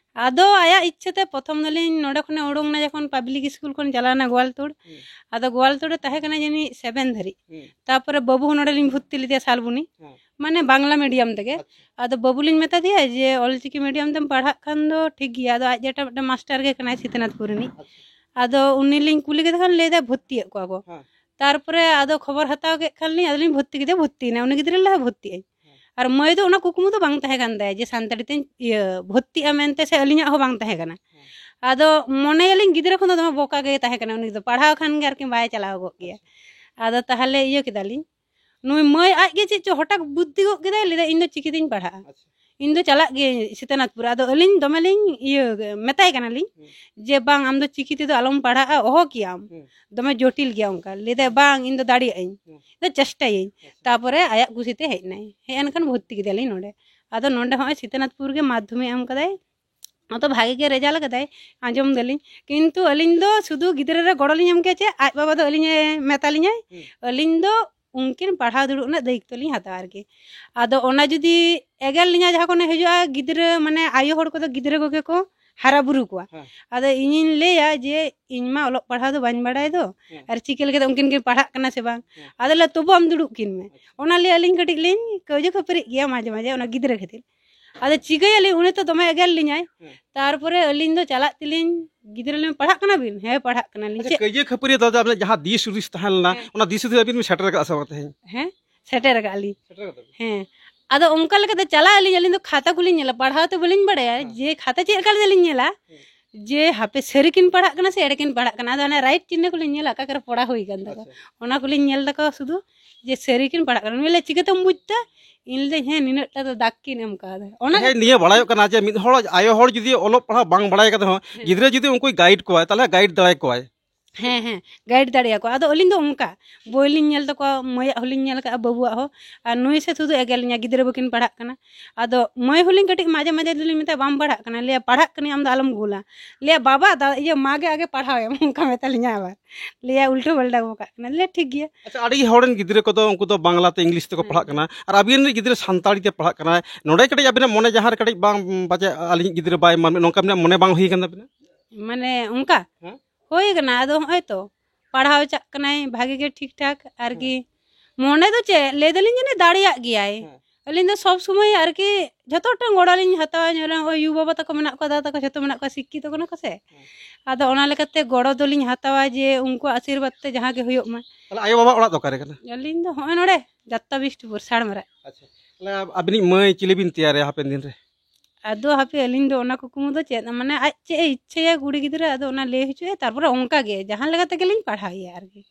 ᱟᱫᱚ ᱟᱭᱟᱜ ᱤᱪᱪᱷᱟᱹ ᱛᱮ ᱯᱨᱚᱛᱷᱚᱢ ᱫᱚᱞᱤᱧ ᱱᱚᱰᱮ ᱠᱷᱚᱱᱮ ᱩᱰᱩᱝ ᱮᱱᱟ ᱡᱚᱠᱷᱚᱱ ᱯᱟᱵᱽᱞᱤᱠ ᱥᱠᱩᱞ ᱠᱷᱚᱱ ᱪᱟᱞᱟᱣ ᱮᱱᱟ ᱜᱳᱣᱟᱞᱛᱳᱲ᱾ ᱦᱩᱸ᱾ ᱟᱫᱚ ᱜᱳᱣᱟᱞᱛᱳᱲ ᱨᱮ ᱛᱟᱦᱮᱸ ᱠᱟᱱᱟ ᱡᱟᱹᱱᱤᱡ ᱥᱮᱵᱷᱮᱱ ᱫᱷᱟᱹᱨᱤᱡ᱾ ᱦᱩᱸ᱾ ᱛᱟᱯᱚᱨᱮ ᱵᱟᱹᱵᱩ ᱦᱚᱸ ᱱᱚᱰᱮ ᱞᱤᱧ ᱵᱷᱚᱨᱛᱤ ᱞᱮᱫᱮᱭᱟ ᱥᱟᱞᱵᱩᱱᱤ᱾ ᱦᱮᱸ᱾ ᱢᱟᱱᱮ ᱵᱟᱝᱞᱟ ᱢᱤᱰᱤᱭᱟᱢ ᱛᱮᱜᱮ᱾ ᱟᱪᱪᱷᱟ᱾ ᱟᱫᱚ ᱵᱟᱹᱵᱩ ᱞᱤᱧ ᱢᱮᱛᱟ ᱫᱮᱭᱟ ᱡᱮ ᱚᱞᱪᱤᱠᱤ ᱢᱤᱰᱤᱭᱟᱢ ᱛᱮᱢ ᱯᱟᱲᱦᱟᱜ ᱠᱷᱟᱱ ᱫᱚ ᱴᱷᱤᱠ ᱜᱮᱭᱟ, ᱟᱫᱚ ᱟᱡ ᱡᱮᱴᱟ ᱢᱤᱫᱴᱮᱱ ᱢᱟᱥᱴᱟᱨ ᱜᱮ ᱠᱟᱱᱟᱭ ᱥᱤᱛᱟᱹᱱᱟᱛᱷᱯᱩᱨ ᱨᱤᱱᱤᱡ᱾ ᱟᱪᱪᱷᱟ᱾ ᱟᱫᱚ ᱩᱱᱤ ᱞᱤᱧ ᱠᱩᱞᱤ ᱠᱮᱫᱮ ᱠᱷᱟᱱ ᱞᱟᱹᱭ ᱫᱟᱭ ᱵᱷᱚᱨᱛᱤᱭᱮᱫ ᱠᱚᱣᱟ ᱠᱚ᱾ ᱦᱮᱸ᱾ ᱛᱟᱨᱯᱚᱨᱮ ᱟᱫᱚ ᱠᱷᱚᱵᱚᱨ ᱦᱟᱛᱟᱣ ᱠᱮᱫ ᱠᱷᱟᱱ ᱞᱤᱧ, ᱟᱫᱚ ᱞᱤᱧ ᱵᱷᱚᱨᱛᱤ ᱠᱮᱫᱮᱭᱟ, ᱵᱷᱚᱨᱛᱤᱭᱮᱱᱟᱭ, ᱩᱱᱤ ᱜᱤᱫᱽᱨᱟᱹ ᱞᱟᱦᱟ ᱵᱷᱚᱨᱛᱤᱜ ᱟᱹᱧ᱾ ᱦᱮᱸ᱾ ᱟᱨ ᱢᱟᱹᱭ ᱫᱚ ᱚᱱᱟ ᱠᱩᱠᱢᱩ ᱫᱚ ᱵᱟᱝ ᱛᱟᱦᱮᱸ ᱠᱟᱱ ᱛᱟᱭᱟ ᱡᱮ ᱥᱟᱱᱛᱟᱲᱤ ᱛᱮᱧ ᱤᱭᱟᱹ ᱵᱷᱚᱨᱛᱤᱜᱼᱟ ᱢᱮᱱᱛᱮ, ᱥᱮ ᱟᱹᱞᱤᱧᱟᱜ ᱦᱚᱸ ᱵᱟᱝ ᱛᱟᱦᱮᱸ ᱠᱟᱱᱟ᱾ ᱦᱮᱸ᱾ ᱟᱫᱚ ᱢᱚᱱᱮᱭᱟᱞᱤᱧ ᱜᱤᱫᱽᱨᱟᱹ ᱠᱷᱚᱱ ᱫᱚ ᱫᱚᱢᱮ ᱵᱚᱠᱟ ᱜᱮ ᱛᱟᱦᱮᱸ ᱠᱟᱱᱟ, ᱩᱱᱤ ᱫᱚ ᱯᱟᱲᱦᱟᱣ ᱠᱷᱟᱱ ᱜᱮ ᱟᱨᱠᱤ ᱵᱟᱭ ᱪᱟᱞᱟᱣ ᱜᱚᱫ ᱜᱮᱭᱟ᱾ ᱟᱪᱪᱷᱟ᱾ ᱟᱫᱚ ᱛᱟᱦᱚᱞᱮ ᱤᱭᱟᱹ ᱠᱮᱫᱟᱞᱤᱧ, ᱱᱩᱭ ᱢᱟᱹᱭ ᱟᱡ ᱜᱮ ᱪᱮᱫ ᱪᱚ ᱦᱚᱴᱟᱛ ᱵᱩᱫᱽᱫᱷᱤ ᱜᱚᱫ ᱠᱮᱫᱟᱭ, ᱞᱟᱹᱭᱫᱟ, "ᱤᱧ ᱫᱚ ᱪᱤᱠᱤ ᱛᱤᱧ ᱯᱟᱲᱦᱟᱜᱼᱟ, ᱟᱪᱪᱷᱟ᱾ ᱤᱧ ᱫᱚ ᱪᱟᱞᱟᱜ ᱜᱤᱭᱟᱹᱧ ᱥᱤᱛᱟᱹᱱᱟᱛᱷᱯᱩᱨ᱾" ᱟᱫᱚ ᱟᱹᱞᱤᱧ ᱫᱚᱢᱮ ᱞᱤᱧ ᱤᱭᱟᱹ ᱢᱮᱛᱟᱭ ᱠᱟᱱᱟᱞᱤᱧ ᱦᱩᱸ᱾ ᱡᱮ, "ᱵᱟᱝ, ᱟᱢ ᱫᱚ ᱪᱤᱠᱤ ᱛᱮᱫᱚ ᱟᱞᱚᱢ ᱯᱟᱲᱦᱟᱜᱼᱟ, ᱚᱦᱚ ᱠᱮᱭᱟᱢ, ᱦᱩᱸ᱾ ᱫᱚᱢᱮ ᱡᱚᱴᱤᱞ ᱜᱮᱭᱟ ᱚᱱᱠᱟ᱾" ᱞᱟᱹᱭᱫᱟᱭ, "ᱵᱟᱝ, ᱤᱧ ᱫᱚ ᱫᱟᱲᱮᱭᱟᱜ ᱟᱹᱧ, ᱟᱪᱪᱷᱟ᱾ ᱤᱧ ᱫᱚ ᱪᱮᱥᱴᱟᱭᱟᱹᱧ᱾" ᱟᱪᱪᱷᱟ᱾ ᱛᱟᱯᱚᱨᱮ ᱟᱭᱟᱜ ᱠᱩᱥᱤᱛᱮ ᱦᱮᱡ ᱮᱱᱟᱭ, ᱦᱮᱡ ᱮᱱ ᱠᱷᱟᱱ ᱵᱷᱚᱨᱛᱤ ᱠᱮᱫᱮᱭᱟᱞᱤᱧ ᱱᱚᱰᱮ᱾ ᱟᱫᱚ ᱱᱚᱰᱮ ᱦᱚᱸᱜᱼᱚᱭ ᱥᱤᱛᱟᱹᱱᱟᱛᱷᱯᱩᱨ ᱜᱮ ᱢᱟᱫᱽᱫᱷᱚᱢᱤᱠ ᱮᱢ ᱠᱟᱫᱟᱭ, ᱚᱱᱟ ᱛᱚ ᱵᱷᱟᱜᱮ ᱜᱮ ᱨᱮᱡᱟᱞᱴ ᱠᱟᱫᱟᱭ, ᱟᱸᱡᱚᱢ ᱫᱟᱞᱤᱧ᱾ ᱠᱤᱱᱛᱩ ᱟᱹᱞᱤᱧ ᱫᱚ ᱥᱩᱫᱷᱩ ᱜᱤᱫᱽᱨᱟᱹ ᱨᱮ ᱜᱚᱲᱚ ᱞᱤᱧ ᱮᱢ ᱠᱮᱭᱟ ᱪᱮᱫ, ᱟᱡ ᱵᱟᱵᱟ ᱫᱚ ᱟᱹᱞᱤᱧᱮ ᱢᱮᱛᱟᱞᱤᱧᱟᱭ᱾ ᱦᱩᱸ᱾ ᱟᱹᱞᱤᱧ ᱫᱚ ᱩᱱᱠᱤᱱ ᱯᱟᱲᱦᱟᱣ ᱫᱩᱲᱩᱵ ᱨᱮᱱᱟᱜ ᱫᱟᱭᱤᱛᱛᱚ ᱞᱤᱧ ᱦᱟᱛᱟᱣᱟ ᱟᱨᱠᱤ᱾ ᱟᱫᱚ ᱚᱱᱟ ᱡᱩᱫᱤ ᱮᱜᱮᱨ ᱞᱤᱧᱟ ᱡᱟᱦᱟᱸ ᱠᱷᱚᱱᱮ ᱦᱤᱡᱩᱜᱼᱟ, ᱜᱤᱫᱽᱨᱟᱹ ᱢᱟᱱᱮ ᱟᱭᱳ ᱦᱚᱲ ᱠᱚᱫᱚ ᱜᱤᱫᱽᱨᱟᱹ ᱠᱚᱜᱮ ᱠᱚ ᱦᱟᱨᱟ ᱵᱩᱨᱩ ᱠᱚᱣᱟ᱾ ᱦᱮᱸ᱾ ᱟᱫᱚ ᱤᱧᱤᱧ ᱞᱟᱹᱭᱟ ᱡᱮ, "ᱤᱧ ᱢᱟ ᱚᱞᱚᱜ ᱯᱟᱲᱦᱟᱣ ᱫᱚ ᱵᱟᱹᱧ ᱵᱟᱲᱟᱭ ᱫᱚ, ᱦᱮᱸ᱾ ᱟᱨ ᱪᱤᱠᱟᱹ ᱞᱮᱠᱟᱛᱮ ᱩᱱᱠᱤᱱ ᱠᱤᱱ ᱯᱟᱲᱦᱟᱜ ᱠᱟᱱᱟ ᱥᱮ ᱵᱟᱝ?" ᱦᱮᱸ᱾ ᱟᱫᱚ ᱞᱮ, "ᱛᱚᱵᱩ ᱟᱢ ᱫᱩᱲᱩᱵ ᱠᱤᱱ ᱢᱮ᱾" ᱟᱪᱪᱷᱟ᱾ ᱚᱱᱟ ᱞᱟᱹᱭ ᱟᱹᱞᱤᱧ ᱠᱟᱹᱴᱤᱡ ᱞᱤᱧ ᱠᱟᱹᱣᱡᱟᱹ ᱠᱷᱟᱹᱯᱟᱹᱨᱤᱜ ᱜᱮᱭᱟ ᱢᱟᱡᱷᱮ ᱢᱟᱡᱷᱮ ᱚᱱᱟ ᱜᱤᱫᱽᱨᱟᱹ ᱠᱷᱟᱹᱛᱤᱨ᱾ ᱟᱫᱚ ᱪᱤᱠᱟᱹᱭᱟᱞᱤᱧ, ᱩᱱᱤ ᱛᱚ ᱫᱚᱢᱮ ᱮᱜᱮᱨ ᱞᱤᱧᱟᱭ᱾ ᱦᱮᱸ᱾ ᱛᱟᱨᱯᱚᱨᱮ ᱟᱹᱞᱤᱧ ᱫᱚ ᱪᱟᱞᱟᱜ ᱛᱮᱞᱤᱧ, ᱜᱤᱫᱽᱨᱟᱹ ᱞᱤᱧ, "ᱯᱟᱲᱦᱟᱜ ᱠᱟᱱᱟ ᱵᱤᱱ?" "ᱦᱮᱸ, ᱯᱟᱲᱦᱟᱜ ᱠᱟᱱᱟᱞᱤᱧ᱾" ᱟᱪᱪᱷᱟ, ᱪᱮᱫ ᱠᱟᱹᱭᱡᱟᱹ ᱠᱷᱟᱹᱯᱟᱹᱨᱤ ᱫᱚ ᱟᱵᱤᱱᱟᱜ ᱡᱟᱦᱟᱸ ᱫᱤᱥ ᱦᱩᱫᱤᱥ ᱛᱟᱦᱮᱸ ᱞᱮᱱᱟ, ᱦᱮᱸ᱾ ᱚᱱᱟ ᱫᱤᱥ ᱦᱩᱫᱤᱥ ᱟᱵᱤᱱ ᱵᱤᱱ ᱥᱮᱴᱮᱨ ᱟᱠᱟᱫ ᱥᱮ ᱵᱟᱝ ᱛᱮᱦᱮᱧ? ᱦᱮᱸ, ᱥᱮᱴᱮᱨ ᱟᱠᱟᱫ ᱞᱤᱧ᱾ ᱥᱮᱴᱮᱨ ᱟᱠᱟᱫ ᱵᱤᱱ? ᱦᱮᱸ᱾ ᱟᱫᱚ ᱚᱱᱠᱟ ᱞᱮᱠᱟᱛᱮ ᱪᱟᱞᱟᱜ ᱟᱹᱞᱤᱧ, ᱟᱹᱞᱤᱧ ᱫᱚ ᱠᱷᱟᱛᱟ ᱠᱚᱞᱤᱧ ᱧᱮᱞᱟ, ᱯᱟᱲᱦᱟᱣ ᱛᱚ ᱵᱟᱹᱞᱤᱧ ᱵᱟᱲᱟᱭᱟ, ᱦᱮᱸ᱾ ᱡᱮ ᱠᱷᱟᱛᱟ ᱪᱮᱫ ᱞᱮᱠᱟ ᱞᱤᱧ ᱧᱮᱞᱟ, ᱦᱮᱸ᱾ ᱡᱮ ᱦᱟᱯᱮ ᱥᱟᱹᱨᱤ ᱠᱤᱱ ᱯᱟᱲᱦᱟᱜ ᱠᱟᱱᱟ ᱥᱮ ᱮᱲᱮ ᱠᱤᱱ ᱯᱟᱲᱦᱟᱜ ᱠᱟᱱᱟ᱾ ᱟᱫᱚ ᱦᱟᱱᱮ ᱨᱟᱭᱤᱴ ᱪᱤᱱᱦᱟᱹ ᱠᱚᱞᱤᱧ ᱧᱮᱞᱟ, ᱚᱠᱟ ᱠᱚᱨᱮ ᱯᱚᱲᱟ ᱦᱩᱭ ᱠᱟᱱ ᱛᱟᱠᱚᱣᱟ᱾ ᱟᱪᱪᱷᱟ᱾ ᱚᱱᱟ ᱠᱚᱞᱤᱧ ᱧᱮᱞ ᱛᱟᱠᱚᱣᱟ ᱥᱩᱫᱷᱩ, ᱡᱮ ᱥᱟᱹᱨᱤ ᱠᱤᱱ ᱯᱟᱲᱦᱟᱜ ᱠᱟᱱᱟ᱾ ᱩᱱᱤ ᱞᱟᱹᱭᱟ, "ᱪᱤᱠᱟᱹᱛᱮᱢ ᱵᱩᱡᱽ ᱛᱮ?" ᱤᱧ ᱞᱟᱹᱭ, "ᱦᱮᱸ, ᱱᱤᱱᱟᱹᱜ ᱴᱟ ᱫᱚ ᱫᱟᱜᱽ ᱠᱤᱱ ᱮᱢ ᱠᱟᱣᱫᱟ᱾" ᱚᱱᱟ ᱦᱮᱸ, ᱱᱤᱭᱟᱹ ᱵᱟᱲᱟᱭᱚᱜ ᱠᱟᱱᱟ ᱡᱮ ᱢᱤᱫ ᱦᱚᱲ ᱟᱭᱳ ᱦᱚᱲ ᱡᱩᱫᱤ ᱚᱞᱚᱜ ᱯᱟᱲᱦᱟᱜ ᱵᱟᱝ ᱵᱟᱲᱟᱭ ᱠᱟᱛᱮ ᱦᱚᱸ ᱦᱮᱸ᱾ ᱜᱤᱫᱽᱨᱟᱹ ᱡᱩᱫᱤ ᱩᱱᱠᱩᱭ ᱜᱟᱭᱤᱰ ᱠᱚᱣᱟᱭ, ᱛᱟᱦᱚᱞᱮ ᱜᱟᱭᱤᱰ ᱫᱟᱲᱮ ᱠᱚᱣᱟᱭ᱾ ᱦᱮᱸ, ᱦᱮᱸ, ᱜᱟᱭᱤᱰ ᱫᱟᱲᱮᱭᱟᱠᱚᱣᱟ᱾ ᱟᱫᱚ ᱟᱹᱞᱤᱧ ᱫᱚ ᱚᱱᱠᱟ ᱵᱳᱭ ᱞᱤᱧ ᱧᱮᱞ ᱛᱟᱠᱚᱣᱟ, ᱢᱟᱹᱭᱟᱜ ᱦᱚᱸᱞᱤᱧ ᱧᱮᱞ ᱠᱟᱜᱼᱟ, ᱵᱟᱹᱵᱩᱣᱟᱜ ᱦᱚᱸ᱾ ᱟᱨ ᱱᱩᱭ ᱥᱮ ᱥᱩᱫᱷᱩ ᱮᱜᱮᱨ ᱞᱤᱧᱟ, ᱜᱤᱫᱽᱨᱟᱹ ᱵᱟᱹᱠᱤᱱ ᱯᱟᱲᱦᱟᱜ ᱠᱟᱱᱟ᱾ ᱟᱫᱚ ᱢᱟᱹᱭ ᱦᱚᱸᱞᱤᱧ ᱠᱟᱹᱴᱤᱡ ᱢᱟᱡᱷᱮ ᱢᱟᱡᱷᱮ ᱫᱚᱞᱤᱧ ᱢᱮᱛᱟᱭᱟ, "ᱵᱟᱢ ᱯᱟᱲᱦᱟᱜ ᱠᱟᱱᱟ?" ᱞᱟᱹᱭᱟ, "ᱯᱟᱲᱦᱟᱜ ᱠᱟᱹᱱᱟᱹᱧ, ᱟᱢ ᱫᱚ ᱟᱞᱚᱢ ᱜᱳᱞᱟ᱾" ᱞᱟᱹᱭᱟ, "ᱵᱟᱵᱟ, ᱫᱟ-, ᱤᱭᱟᱹ, ᱢᱟ ᱜᱮ ᱟᱜᱮ ᱯᱟᱲᱦᱟᱣ ᱮᱢ", ᱚᱱᱠᱟ ᱢᱮᱛᱟ ᱞᱤᱧᱟ ᱟᱵᱟᱨ᱾ ᱞᱟᱹᱭᱟ, "ᱩᱞᱴᱟᱹ ᱯᱟᱞᱴᱟ ᱜᱚ ᱠᱟᱜ ᱠᱟᱱᱟ᱾" ᱞᱟᱹᱭᱟ, "ᱴᱷᱤᱠ ᱜᱮᱭᱟ᱾" ᱟᱪᱪᱷᱟ, ᱟᱹᱰᱤ ᱦᱚᱲ ᱨᱮᱱ ᱜᱤᱫᱽᱨᱟᱹ ᱠᱚᱫᱚ ᱩᱱᱠᱩ ᱫᱚ ᱵᱟᱝᱞᱟ ᱛᱮ, ᱤᱝᱞᱤᱥ ᱛᱮᱠᱚ ᱦᱮᱸ᱾ ᱯᱟᱲᱦᱟᱜ ᱠᱟᱱᱟ, ᱟᱨ ᱟᱵᱤᱱ ᱨᱤᱱ ᱜᱤᱫᱽᱨᱟᱹ ᱥᱟᱱᱛᱟᱲᱤ ᱛᱮ ᱯᱟᱲᱦᱟᱜ ᱠᱟᱱᱟᱭ᱾ ᱱᱚᱰᱮ ᱠᱟᱹᱴᱤᱡ ᱟᱵᱤᱱᱟᱜ ᱢᱚᱱᱮ ᱡᱟᱦᱟᱸ ᱨᱮ ᱠᱟᱹᱴᱤᱡ ᱵᱟᱝ ᱵᱟᱡᱮ, ᱟᱹᱞᱤᱧᱤᱡ ᱜᱤᱫᱽᱨᱟᱹ ᱵᱟᱭ ᱢᱟᱱ-, ᱱᱚᱝᱠᱟ ᱟᱵᱤᱱᱟᱜ ᱢᱚᱱᱮ ᱵᱟᱝ ᱦᱩᱭ ᱠᱟᱱ ᱛᱟᱵᱤᱱᱟ? ᱢᱟᱱᱮ ᱚᱱᱠᱟ ᱦᱮᱸ? ᱦᱩᱭ ᱠᱟᱱᱟ᱾ ᱟᱫᱚ ᱦᱚᱸᱜᱼᱚᱭ ᱛᱚ ᱯᱟᱲᱦᱟᱣ ᱪᱟᱜ ᱠᱟᱱᱟᱭ ᱵᱷᱟᱜᱮ ᱜᱮ ᱴᱷᱤᱠ ᱴᱷᱟᱠ ᱟᱨᱠᱤ᱾ ᱦᱮᱸ᱾ ᱢᱚᱱᱮ ᱫᱚ ᱪᱮᱫ, ᱞᱟᱹᱭ ᱫᱟᱞᱤᱧ ᱡᱟᱹᱱᱤᱡ ᱫᱟᱲᱮᱭᱟᱜ ᱜᱮᱭᱟᱭ᱾ ᱦᱮᱸ᱾ ᱟᱹᱞᱤᱧ ᱫᱚ ᱥᱚᱵ ᱥᱚᱢᱚᱭ ᱟᱨᱠᱤ ᱡᱷᱚᱛᱚ ᱦᱚᱲ ᱴᱷᱮᱱ ᱜᱚᱲᱚ ᱞᱤᱧ ᱦᱟᱛᱟᱣᱟ, ᱧᱮᱞ ᱨᱮ ᱱᱚᱜᱼᱚᱭ ᱭᱩ ᱵᱟᱵᱟ ᱛᱟᱠᱚ ᱢᱮᱱᱟᱜ ᱠᱚᱣᱟ, ᱫᱟᱫᱟ ᱛᱟᱠᱚ ᱡᱷᱚᱛᱚ ᱢᱮᱱᱟᱜ ᱠᱚᱣᱟ, ᱥᱤᱠᱠᱷᱤᱛᱚ ᱠᱟᱱᱟ ᱠᱚ ᱥᱮ᱾ ᱦᱮᱸ᱾ ᱟᱫᱚ ᱚᱱᱟ ᱞᱮᱠᱟᱛᱮ ᱜᱚᱲᱚ ᱫᱚᱞᱤᱧ ᱦᱟᱛᱟᱣᱟ ᱡᱮ ᱩᱱᱠᱩᱣᱟᱜ ᱟᱥᱤᱨᱵᱟᱫᱽ ᱛᱮ ᱡᱟᱦᱟᱸ ᱜᱮ ᱦᱩᱭᱩᱜ ᱢᱟ᱾ ᱛᱟᱦᱚᱞᱮ ᱟᱭᱳ ᱵᱟᱵᱟ ᱚᱲᱟᱜ ᱫᱚ ᱚᱠᱟᱨᱮ ᱠᱟᱱᱟ? ᱟᱹᱞᱤᱧ ᱫᱚ ᱦᱚᱸᱜᱼᱚᱭ ᱱᱚᱰᱮ ᱡᱟᱛᱛᱟ ᱵᱤᱥᱴᱩᱯᱩᱨ ᱥᱟᱲᱢᱟᱨᱟ᱾ ᱟᱪᱪᱷᱟ, ᱛᱟᱦᱚᱞᱮ ᱟᱵᱤᱱᱤᱡ ᱢᱟᱹᱭ ᱪᱤᱞᱤ ᱵᱤᱱ ᱛᱮᱭᱟᱨᱮᱭᱟ ᱦᱟᱯᱮᱱ ᱫᱤᱱ ᱨᱮ? ᱟᱫᱚ ᱦᱟᱯᱮ, ᱟᱹᱞᱤᱧ ᱫᱚ ᱚᱱᱟ ᱠᱩᱠᱢᱩ ᱫᱚ ᱪᱮᱫ, ᱢᱟᱱᱮ ᱟᱡ ᱪᱮᱫ ᱮ ᱤᱪᱪᱷᱟᱹᱭᱟ ᱠᱩᱲᱤ ᱜᱤᱫᱽᱨᱟᱹ, ᱟᱫᱚ ᱚᱱᱟ ᱞᱟᱹᱭ ᱦᱚᱪᱚᱭᱟ, ᱛᱟᱨᱯᱚᱨᱮ ᱚᱱᱠᱟ ᱜᱮ ᱡᱟᱦᱟᱸ ᱞᱮᱠᱟ ᱛᱮᱜᱮ ᱞᱤᱧ ᱯᱟᱲᱦᱟᱣᱮᱭᱟ ᱟᱨᱠᱤ᱾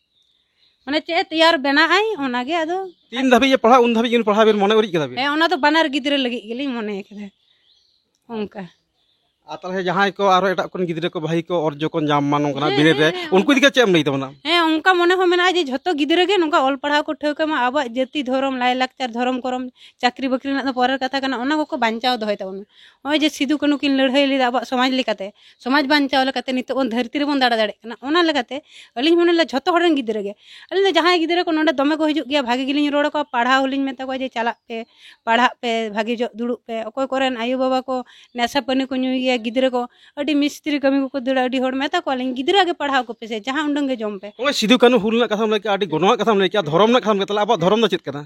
ᱢᱟᱱᱮ ᱪᱮᱫ ᱮ ᱛᱮᱭᱟᱨ ᱵᱮᱱᱟᱜ ᱟᱭ, ᱚᱱᱟ ᱜᱮ ᱟᱫᱚ᱾ ᱛᱤᱱ ᱫᱷᱟᱹᱵᱤᱡ ᱮ ᱯᱟᱲᱦᱟᱜ, ᱩᱱ ᱫᱷᱟᱹᱵᱤᱡ ᱵᱤᱱ ᱯᱟᱲᱦᱟᱣ ᱵᱤᱱ ᱢᱚᱱᱮ ᱩᱨᱤᱡ ᱠᱟᱫᱟ ᱵᱤᱱ? ᱦᱮᱸ, ᱚᱱᱟ ᱫᱚ ᱵᱟᱱᱟᱨ ᱜᱤᱫᱽᱨᱟᱹ ᱞᱟᱹᱜᱤᱫ ᱜᱮᱞᱤᱧ ᱢᱚᱱᱮ ᱠᱟᱫᱟ᱾ ᱚᱱᱠᱟ᱾ ᱟᱨ ᱛᱟᱦᱚᱞᱮ ᱡᱟᱦᱟᱸᱭ ᱠᱚ ᱟᱨᱚ ᱮᱴᱟᱜ ᱠᱚᱨᱮᱱ ᱜᱤᱫᱽᱨᱟᱹ ᱠᱚ, ᱵᱷᱟᱹᱜᱤ ᱠᱚ ᱚᱨᱡᱚ ᱠᱚ ᱧᱟᱢ ᱢᱟ ᱱᱚᱝᱠᱟᱱᱟᱜ ᱦᱮᱸ, ᱵᱤᱱᱤᱰ ᱨᱮ, ᱦᱮᱸ, ᱦᱮᱸ, ᱩᱱᱠᱩ ᱤᱫᱤ ᱠᱟᱛᱮ ᱪᱮᱫ ᱮᱢ ᱞᱟᱹᱭ ᱛᱟᱵᱚᱱᱟ? ᱦᱮᱸ, ᱚᱱᱠᱟ ᱢᱚᱱᱮ ᱦᱚᱸ ᱢᱮᱱᱟᱜᱼᱟ ᱡᱮ ᱡᱷᱚᱛᱚ ᱜᱤᱫᱽᱨᱟᱹ ᱜᱮ ᱱᱚᱝᱠᱟ ᱚᱞ ᱯᱟᱲᱦᱟᱣ ᱠᱚ ᱴᱷᱟᱹᱣᱠᱟᱹ ᱢᱟ, ᱟᱵᱚᱣᱟᱜ ᱡᱟᱹᱛᱤ, ᱫᱷᱚᱨᱚᱢ, ᱞᱟᱭᱼᱞᱟᱠᱪᱟᱨ, ᱫᱷᱚᱨᱚᱢ, ᱠᱚᱨᱚᱢ, ᱪᱟᱹᱠᱨᱤ ᱵᱟᱹᱠᱨᱤ ᱨᱮᱱᱟᱜ ᱫᱚ ᱯᱚᱨᱮᱨ ᱠᱟᱛᱷᱟ ᱠᱟᱱᱟ, ᱚᱱᱟ ᱠᱚᱠᱚ ᱵᱟᱧᱪᱟᱣ ᱫᱚᱦᱚᱭ ᱛᱟᱵᱚᱱ ᱢᱟ᱾ ᱱᱚᱜᱼᱚᱭ ᱡᱮ ᱥᱤᱫᱩ ᱠᱟᱹᱱᱦᱩ ᱠᱤᱱ ᱞᱟᱹᱲᱦᱟᱹᱭ ᱞᱮᱫᱟ ᱟᱵᱚᱣᱟᱜ ᱥᱚᱢᱟᱡᱽ ᱞᱮᱠᱟᱛᱮ, ᱥᱚᱢᱟᱡᱽ ᱵᱟᱧᱪᱟᱣ ᱞᱮᱠᱟᱛᱮ ᱱᱤᱛᱚᱜ ᱵᱚᱱ ᱫᱷᱟᱹᱨᱛᱤ ᱨᱮᱵᱚᱱ ᱫᱟᱬᱟ ᱫᱟᱲᱮᱭᱟᱜ ᱠᱟᱱᱟ, ᱚᱱᱟ ᱞᱮᱠᱟᱛᱮ ᱟᱹᱞᱤᱧ ᱦᱚᱸ ᱢᱚᱱᱮ ᱞᱮᱫᱟ ᱡᱷᱚᱛᱚ ᱦᱚᱲ ᱨᱮᱱ ᱜᱤᱫᱽᱨᱟᱹ ᱜᱮ, ᱟᱹᱞᱤᱧ ᱫᱚ ᱡᱟᱦᱟᱸᱭ ᱜᱤᱫᱽᱨᱟᱹ ᱠᱚ ᱱᱚᱰᱮ ᱫᱚᱢᱮ ᱠᱚ ᱦᱤᱡᱩᱜ ᱜᱮᱭᱟ, ᱵᱷᱟᱜᱮ ᱜᱮᱞᱤᱧ ᱨᱚᱲ ᱟᱠᱚᱣᱟ, ᱯᱟᱲᱦᱟᱣ ᱦᱚᱸᱞᱤᱧ ᱢᱮᱛᱟ ᱠᱚᱣᱟ ᱡᱮ ᱪᱟᱞᱟᱜ ᱯᱮ, ᱯᱟᱲᱦᱟᱜ ᱯᱮ, ᱵᱷᱟᱜᱮ ᱧᱚᱜ ᱫᱩᱲᱩᱵ ᱯᱮ᱾ ᱚᱠᱚᱭ ᱠᱚᱨᱮᱱ ᱟᱭᱳᱼᱵᱟᱵᱟ ᱠᱚ ᱱᱮᱥᱟ ᱯᱟᱹᱱᱤ ᱠᱚ ᱧᱩᱭ ᱜᱮᱭᱟ, ᱜᱤᱫᱽᱨᱟᱹ ᱠᱚ ᱟᱹᱰᱤ ᱢᱤᱥᱛᱨᱤ ᱠᱟᱹᱢᱤ ᱠᱚᱠᱚ ᱫᱟᱹᱲᱟ, ᱟᱹᱰᱤ ᱦᱚᱲ ᱢᱮᱛᱟ ᱠᱚᱣᱟᱞᱤᱧ, "ᱜᱤᱫᱽᱨᱟᱹ ᱟᱜᱮ ᱯᱟᱲᱦᱟᱣ ᱠᱚᱯᱮ ᱥᱮ, ᱡᱟᱦᱟᱸ ᱩᱰᱟᱹᱝ ᱜᱮ ᱡᱚᱢ ᱯᱮ᱾" ᱱᱚᱜᱼᱚᱭ ᱥᱤᱫᱩ ᱠᱟᱹᱱᱦᱩ ᱦᱩᱞ ᱨᱮᱱᱟᱜ ᱠᱟᱛᱷᱟᱢ ᱞᱟᱹᱭ ᱠᱮᱜᱼᱟ, ᱟᱹᱰᱤ ᱜᱚᱱᱚᱝᱟᱜ ᱠᱟᱛᱷᱟᱢ ᱞᱟᱹᱭ ᱠᱮᱜᱼᱟ, ᱫᱷᱚᱨᱚᱢ ᱨᱮᱱᱟᱜ ᱠᱟᱛᱷᱟᱢ ᱞᱟᱹᱭ ᱠᱮᱜᱼᱟ, ᱛᱟᱦᱚᱞᱮ ᱟᱵᱚᱣᱟᱜ ᱫᱷᱚᱨᱚᱢ ᱫᱚ ᱪᱮᱫ ᱠᱟᱱᱟ?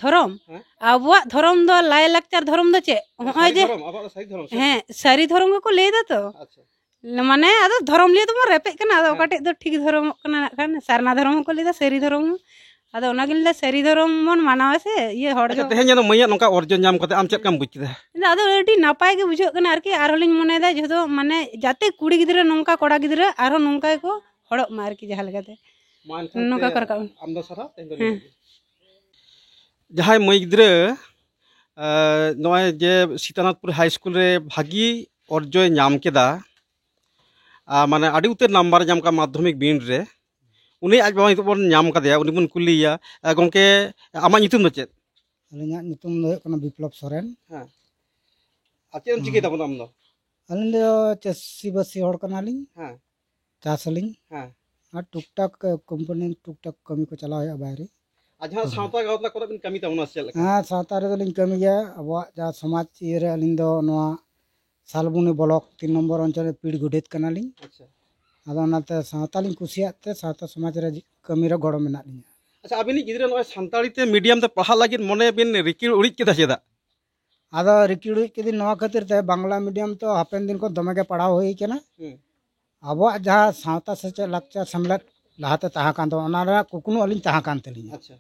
ᱫᱷᱚᱨᱚᱢ? ᱦᱮᱸ? ᱟᱵᱚᱣᱟᱜ ᱫᱷᱚᱨᱚᱢ ᱫᱚ, ᱞᱟᱭᱼᱞᱟᱠᱪᱟᱨ ᱫᱷᱚᱨᱚᱢ ᱫᱚ ᱪᱮᱫ? ᱦᱚᱸᱜᱼᱚᱭ ᱥᱟᱹᱨᱤ ᱡᱮ ᱫᱷᱚᱨᱚᱢ, ᱟᱵᱚᱣᱟᱜ ᱫᱚ ᱥᱟᱹᱨᱤ ᱫᱷᱚᱨᱚᱢ, ᱥᱟᱹᱨᱤ ᱦᱮᱸ, ᱫᱷᱚᱨᱚᱢ᱾ ᱥᱟᱹᱨᱤ ᱫᱷᱚᱨᱚᱢ ᱜᱮᱠᱚ ᱞᱟᱹᱭ ᱫᱟ ᱛᱚ᱾ ᱟᱪᱪᱷᱟ᱾ ᱢᱟᱱᱮ ᱟᱫᱚ ᱫᱷᱚᱨᱚᱢ ᱞᱤᱭᱟᱹ ᱫᱚᱵᱚᱱ ᱨᱮᱯᱮᱡ ᱠᱟᱱᱟ, ᱟᱫᱚ ᱦᱮᱸ᱾ ᱚᱠᱟᱴᱷᱮᱡ ᱫᱚ ᱴᱷᱤᱠ ᱫᱷᱚᱨᱚᱢᱚᱜ ᱠᱟᱱᱟ ᱱᱟᱜ ᱠᱷᱟᱱ? ᱥᱟᱨᱱᱟ ᱫᱷᱚᱨᱚᱢ ᱦᱚᱸᱠᱚ ᱞᱟᱹᱭ ᱫᱟ, ᱥᱟᱹᱨᱤ ᱫᱷᱚᱨᱚᱢ ᱦᱚᱸ᱾ ᱟᱫᱚ ᱚᱱᱟᱜᱤᱧ ᱞᱟᱹᱭ ᱫᱟ, ᱥᱟᱹᱨᱤ ᱫᱷᱚᱨᱚᱢ ᱵᱚᱱ ᱢᱟᱱᱟᱣᱟ ᱥᱮ, ᱤᱭᱟᱹ ᱦᱚᱲ ᱟᱪᱪᱷᱟ, ᱫᱚ ᱛᱮᱦᱮᱧ ᱡᱮ ᱢᱟᱹᱭᱟᱜ ᱱᱚᱝᱠᱟ ᱚᱨᱡᱚ ᱧᱟᱢ ᱠᱟᱛᱮ ᱟᱢ ᱪᱮᱫ ᱞᱮᱠᱟᱢ ᱵᱩᱡ ᱠᱮᱫᱟ? ᱤᱧ ᱫᱚ ᱟᱫᱚ ᱟᱹᱰᱤ ᱱᱟᱯᱟᱭ ᱜᱮ ᱵᱩᱡᱷᱟᱹᱜ ᱠᱟᱱᱟ ᱟᱨᱠᱤ, ᱟᱨᱦᱚᱸ ᱞᱤᱧ ᱢᱚᱱᱮᱭᱮᱫᱟ ᱡᱚᱛᱚ ᱢᱟᱱᱮ ᱡᱟᱛᱮ ᱠᱩᱲᱤ ᱜᱤᱫᱽᱨᱟᱹ ᱱᱚᱝᱠᱟ ᱠᱚᱲᱟ ᱜᱤᱫᱽᱨᱟᱹ ᱟᱨᱦᱚᱸ ᱱᱚᱝᱠᱟ ᱜᱮᱠᱚ ᱦᱚᱲᱚᱜ ᱢᱟ ᱟᱨᱠᱤ ᱡᱟᱦᱟᱸ ᱞᱮᱠᱟᱛᱮ᱾ ᱢᱟ ᱮᱱᱠᱷᱟᱱ ᱱᱚᱝᱠᱟ ᱛᱮ ᱠᱚ ᱨᱟᱠᱟᱵ ᱮᱱ᱾ ᱟᱢ ᱫᱚ ᱥᱟᱨᱦᱟᱣ, ᱛᱮᱦᱮᱧ ᱫᱚ ᱦᱮᱸ᱾ ᱱᱤᱭᱟᱹ ᱜᱮ᱾ ᱡᱟᱦᱟᱸᱭ ᱢᱟᱹᱭ ᱜᱤᱫᱽᱨᱟᱹ, ᱮ, ᱱᱚᱜᱼᱚᱭ ᱡᱮ ᱥᱤᱛᱟᱱᱟᱛᱷᱯᱩᱨ ᱦᱟᱭ ᱥᱠᱩᱞ ᱨᱮ ᱵᱷᱟᱹᱜᱤ ᱚᱨᱡᱚᱭ ᱧᱟᱢ ᱠᱮᱫᱟ, ᱟ, ᱢᱟᱱᱮ ᱟᱹᱰᱤ ᱩᱛᱟᱹᱨ ᱱᱟᱢᱵᱟᱨ ᱧᱟᱢ ᱠᱟᱜ ᱢᱟᱫᱽᱫᱷᱚᱢᱤᱠ ᱵᱤᱱᱤᱰ ᱨᱮ, ᱩᱱᱤ ᱟᱡ ᱵᱟᱵᱟ ᱱᱤᱛᱚᱜ ᱵᱚᱱ ᱧᱟᱢ ᱠᱟᱫᱮᱭᱟ, ᱩᱱᱤ ᱵᱚᱱ ᱠᱩᱞᱤᱭᱮᱭᱟ᱾ ᱮ, ᱜᱚᱢᱠᱮ, ᱟᱢᱟᱜ ᱧᱩᱛᱩᱢ ᱫᱚ ᱪᱮᱫ? ᱟᱹᱞᱤᱧᱟᱜ ᱧᱩᱛᱩᱢ ᱫᱚ ᱦᱩᱭᱩᱜ ᱠᱟᱱᱟ ᱵᱤᱯᱞᱚᱵ ᱥᱚᱨᱮᱱ᱾ ᱦᱮᱸ᱾ ᱟᱨ ᱪᱮᱫ ᱮᱢ ᱦᱮᱸ᱾ ᱪᱤᱠᱟᱹᱭ ᱛᱟᱵᱚᱱᱟ ᱟᱢ ᱫᱚ? ᱟᱹᱞᱤᱧ ᱫᱚ ᱪᱟᱹᱥᱤᱵᱟᱹᱥᱤ ᱦᱚᱲ ᱠᱟᱱᱟᱞᱤᱧ᱾ ᱦᱮᱸ᱾ ᱪᱟᱥ ᱟᱹᱞᱤᱧ᱾ ᱦᱮᱸ᱾ ᱟᱨ ᱴᱩᱠ ᱴᱟᱠ ᱠᱳᱢᱯᱟᱱᱤ ᱴᱩᱠ ᱴᱟᱠ ᱠᱟᱹᱢᱤ ᱠᱚ ᱪᱟᱞᱟᱣ ᱦᱩᱭᱩᱜᱼᱟ ᱵᱟᱭᱨᱮ᱾ ᱟᱨ ᱡᱟᱦᱟᱸ ᱦᱮᱸ᱾ ᱥᱟᱶᱛᱟ ᱜᱟᱶᱛᱟ ᱠᱚᱨᱮ ᱵᱤᱱ ᱠᱟᱹᱢᱤ ᱛᱟᱵᱚᱱᱟ ᱪᱮᱫ ᱞᱮᱠᱟ? ᱦᱮᱸ, ᱥᱟᱶᱛᱟ ᱨᱮᱫᱚ ᱞᱤᱧ ᱠᱟᱹᱢᱤ ᱜᱮᱭᱟ᱾ ᱟᱵᱚᱣᱟᱜ ᱡᱟᱦᱟᱸ ᱥᱚᱢᱟᱡᱽ ᱤᱭᱟᱹ ᱨᱮ ᱟᱹᱞᱤᱧ ᱫᱚ ᱱᱚᱣᱟ ᱥᱟᱞᱵᱩᱱᱤ ᱵᱞᱚᱠ ᱛᱤᱱ ᱱᱚᱢᱵᱚᱨ ᱚᱧᱪᱚᱞ ᱨᱮ ᱯᱤᱲ ᱜᱚᱰᱮᱛ ᱠᱟᱱᱟᱞᱤᱧ᱾ ᱟᱪᱪᱷᱟ᱾ ᱟᱫᱚ ᱚᱱᱟᱛᱮ ᱥᱟᱶᱛᱟ ᱞᱤᱧ ᱠᱩᱥᱤᱭᱟᱜ ᱛᱮ ᱥᱟᱶᱛᱟ ᱥᱚᱢᱟᱡᱽ ᱨᱮ ᱠᱟᱹᱢᱤ ᱨᱮ ᱜᱚᱲᱚ ᱢᱮᱱᱟᱜ ᱞᱤᱧᱟ᱾ ᱟᱪᱪᱷᱟ, ᱟᱹᱵᱤᱱᱤᱡ ᱜᱤᱫᱽᱨᱟᱹ ᱱᱚᱜᱼᱚᱭ ᱥᱟᱱᱛᱟᱲᱤ ᱛᱮ ᱢᱤᱰᱤᱭᱟᱢ ᱛᱮ ᱯᱟᱲᱦᱟᱜ ᱞᱟᱹᱜᱤᱫ ᱢᱚᱱᱮ ᱵᱤᱱ ᱨᱤᱠᱤᱲ ᱩᱲᱤᱡ ᱠᱮᱫᱟ ᱪᱮᱫᱟᱜ? ᱟᱫᱚ ᱨᱤᱠᱤᱲ ᱩᱲᱤᱡ ᱠᱮᱫᱤᱧ ᱱᱚᱣᱟ ᱠᱷᱟᱹᱛᱤᱨ ᱛᱮ, ᱵᱟᱝᱞᱟ ᱢᱤᱰᱤᱭᱟᱢ ᱛᱚ ᱦᱟᱯᱮᱱ ᱫᱤᱱ ᱠᱷᱚᱱ ᱫᱚᱢᱮ ᱜᱮ ᱯᱟᱲᱦᱟᱣ ᱦᱩᱭ ᱠᱟᱱᱟ᱾ ᱦᱩᱸ᱾ ᱟᱵᱚᱣᱟᱜ ᱡᱟᱦᱟᱸ ᱥᱟᱶᱛᱟ ᱥᱮᱪᱮᱫ ᱞᱟᱠᱪᱟᱨ ᱥᱮᱢᱞᱮᱫ ᱞᱟᱦᱟᱛᱮ ᱛᱟᱦᱮᱸ ᱠᱟᱱ ᱛᱟᱵᱚᱱᱟ, ᱚᱱᱟ ᱨᱮᱱᱟᱜ ᱠᱩᱠᱢᱩ ᱟᱹᱞᱤᱧ ᱛᱟᱦᱮᱸ ᱠᱟᱱ ᱛᱟᱹᱞᱤᱧᱟ᱾ ᱟᱪᱪᱷᱟ᱾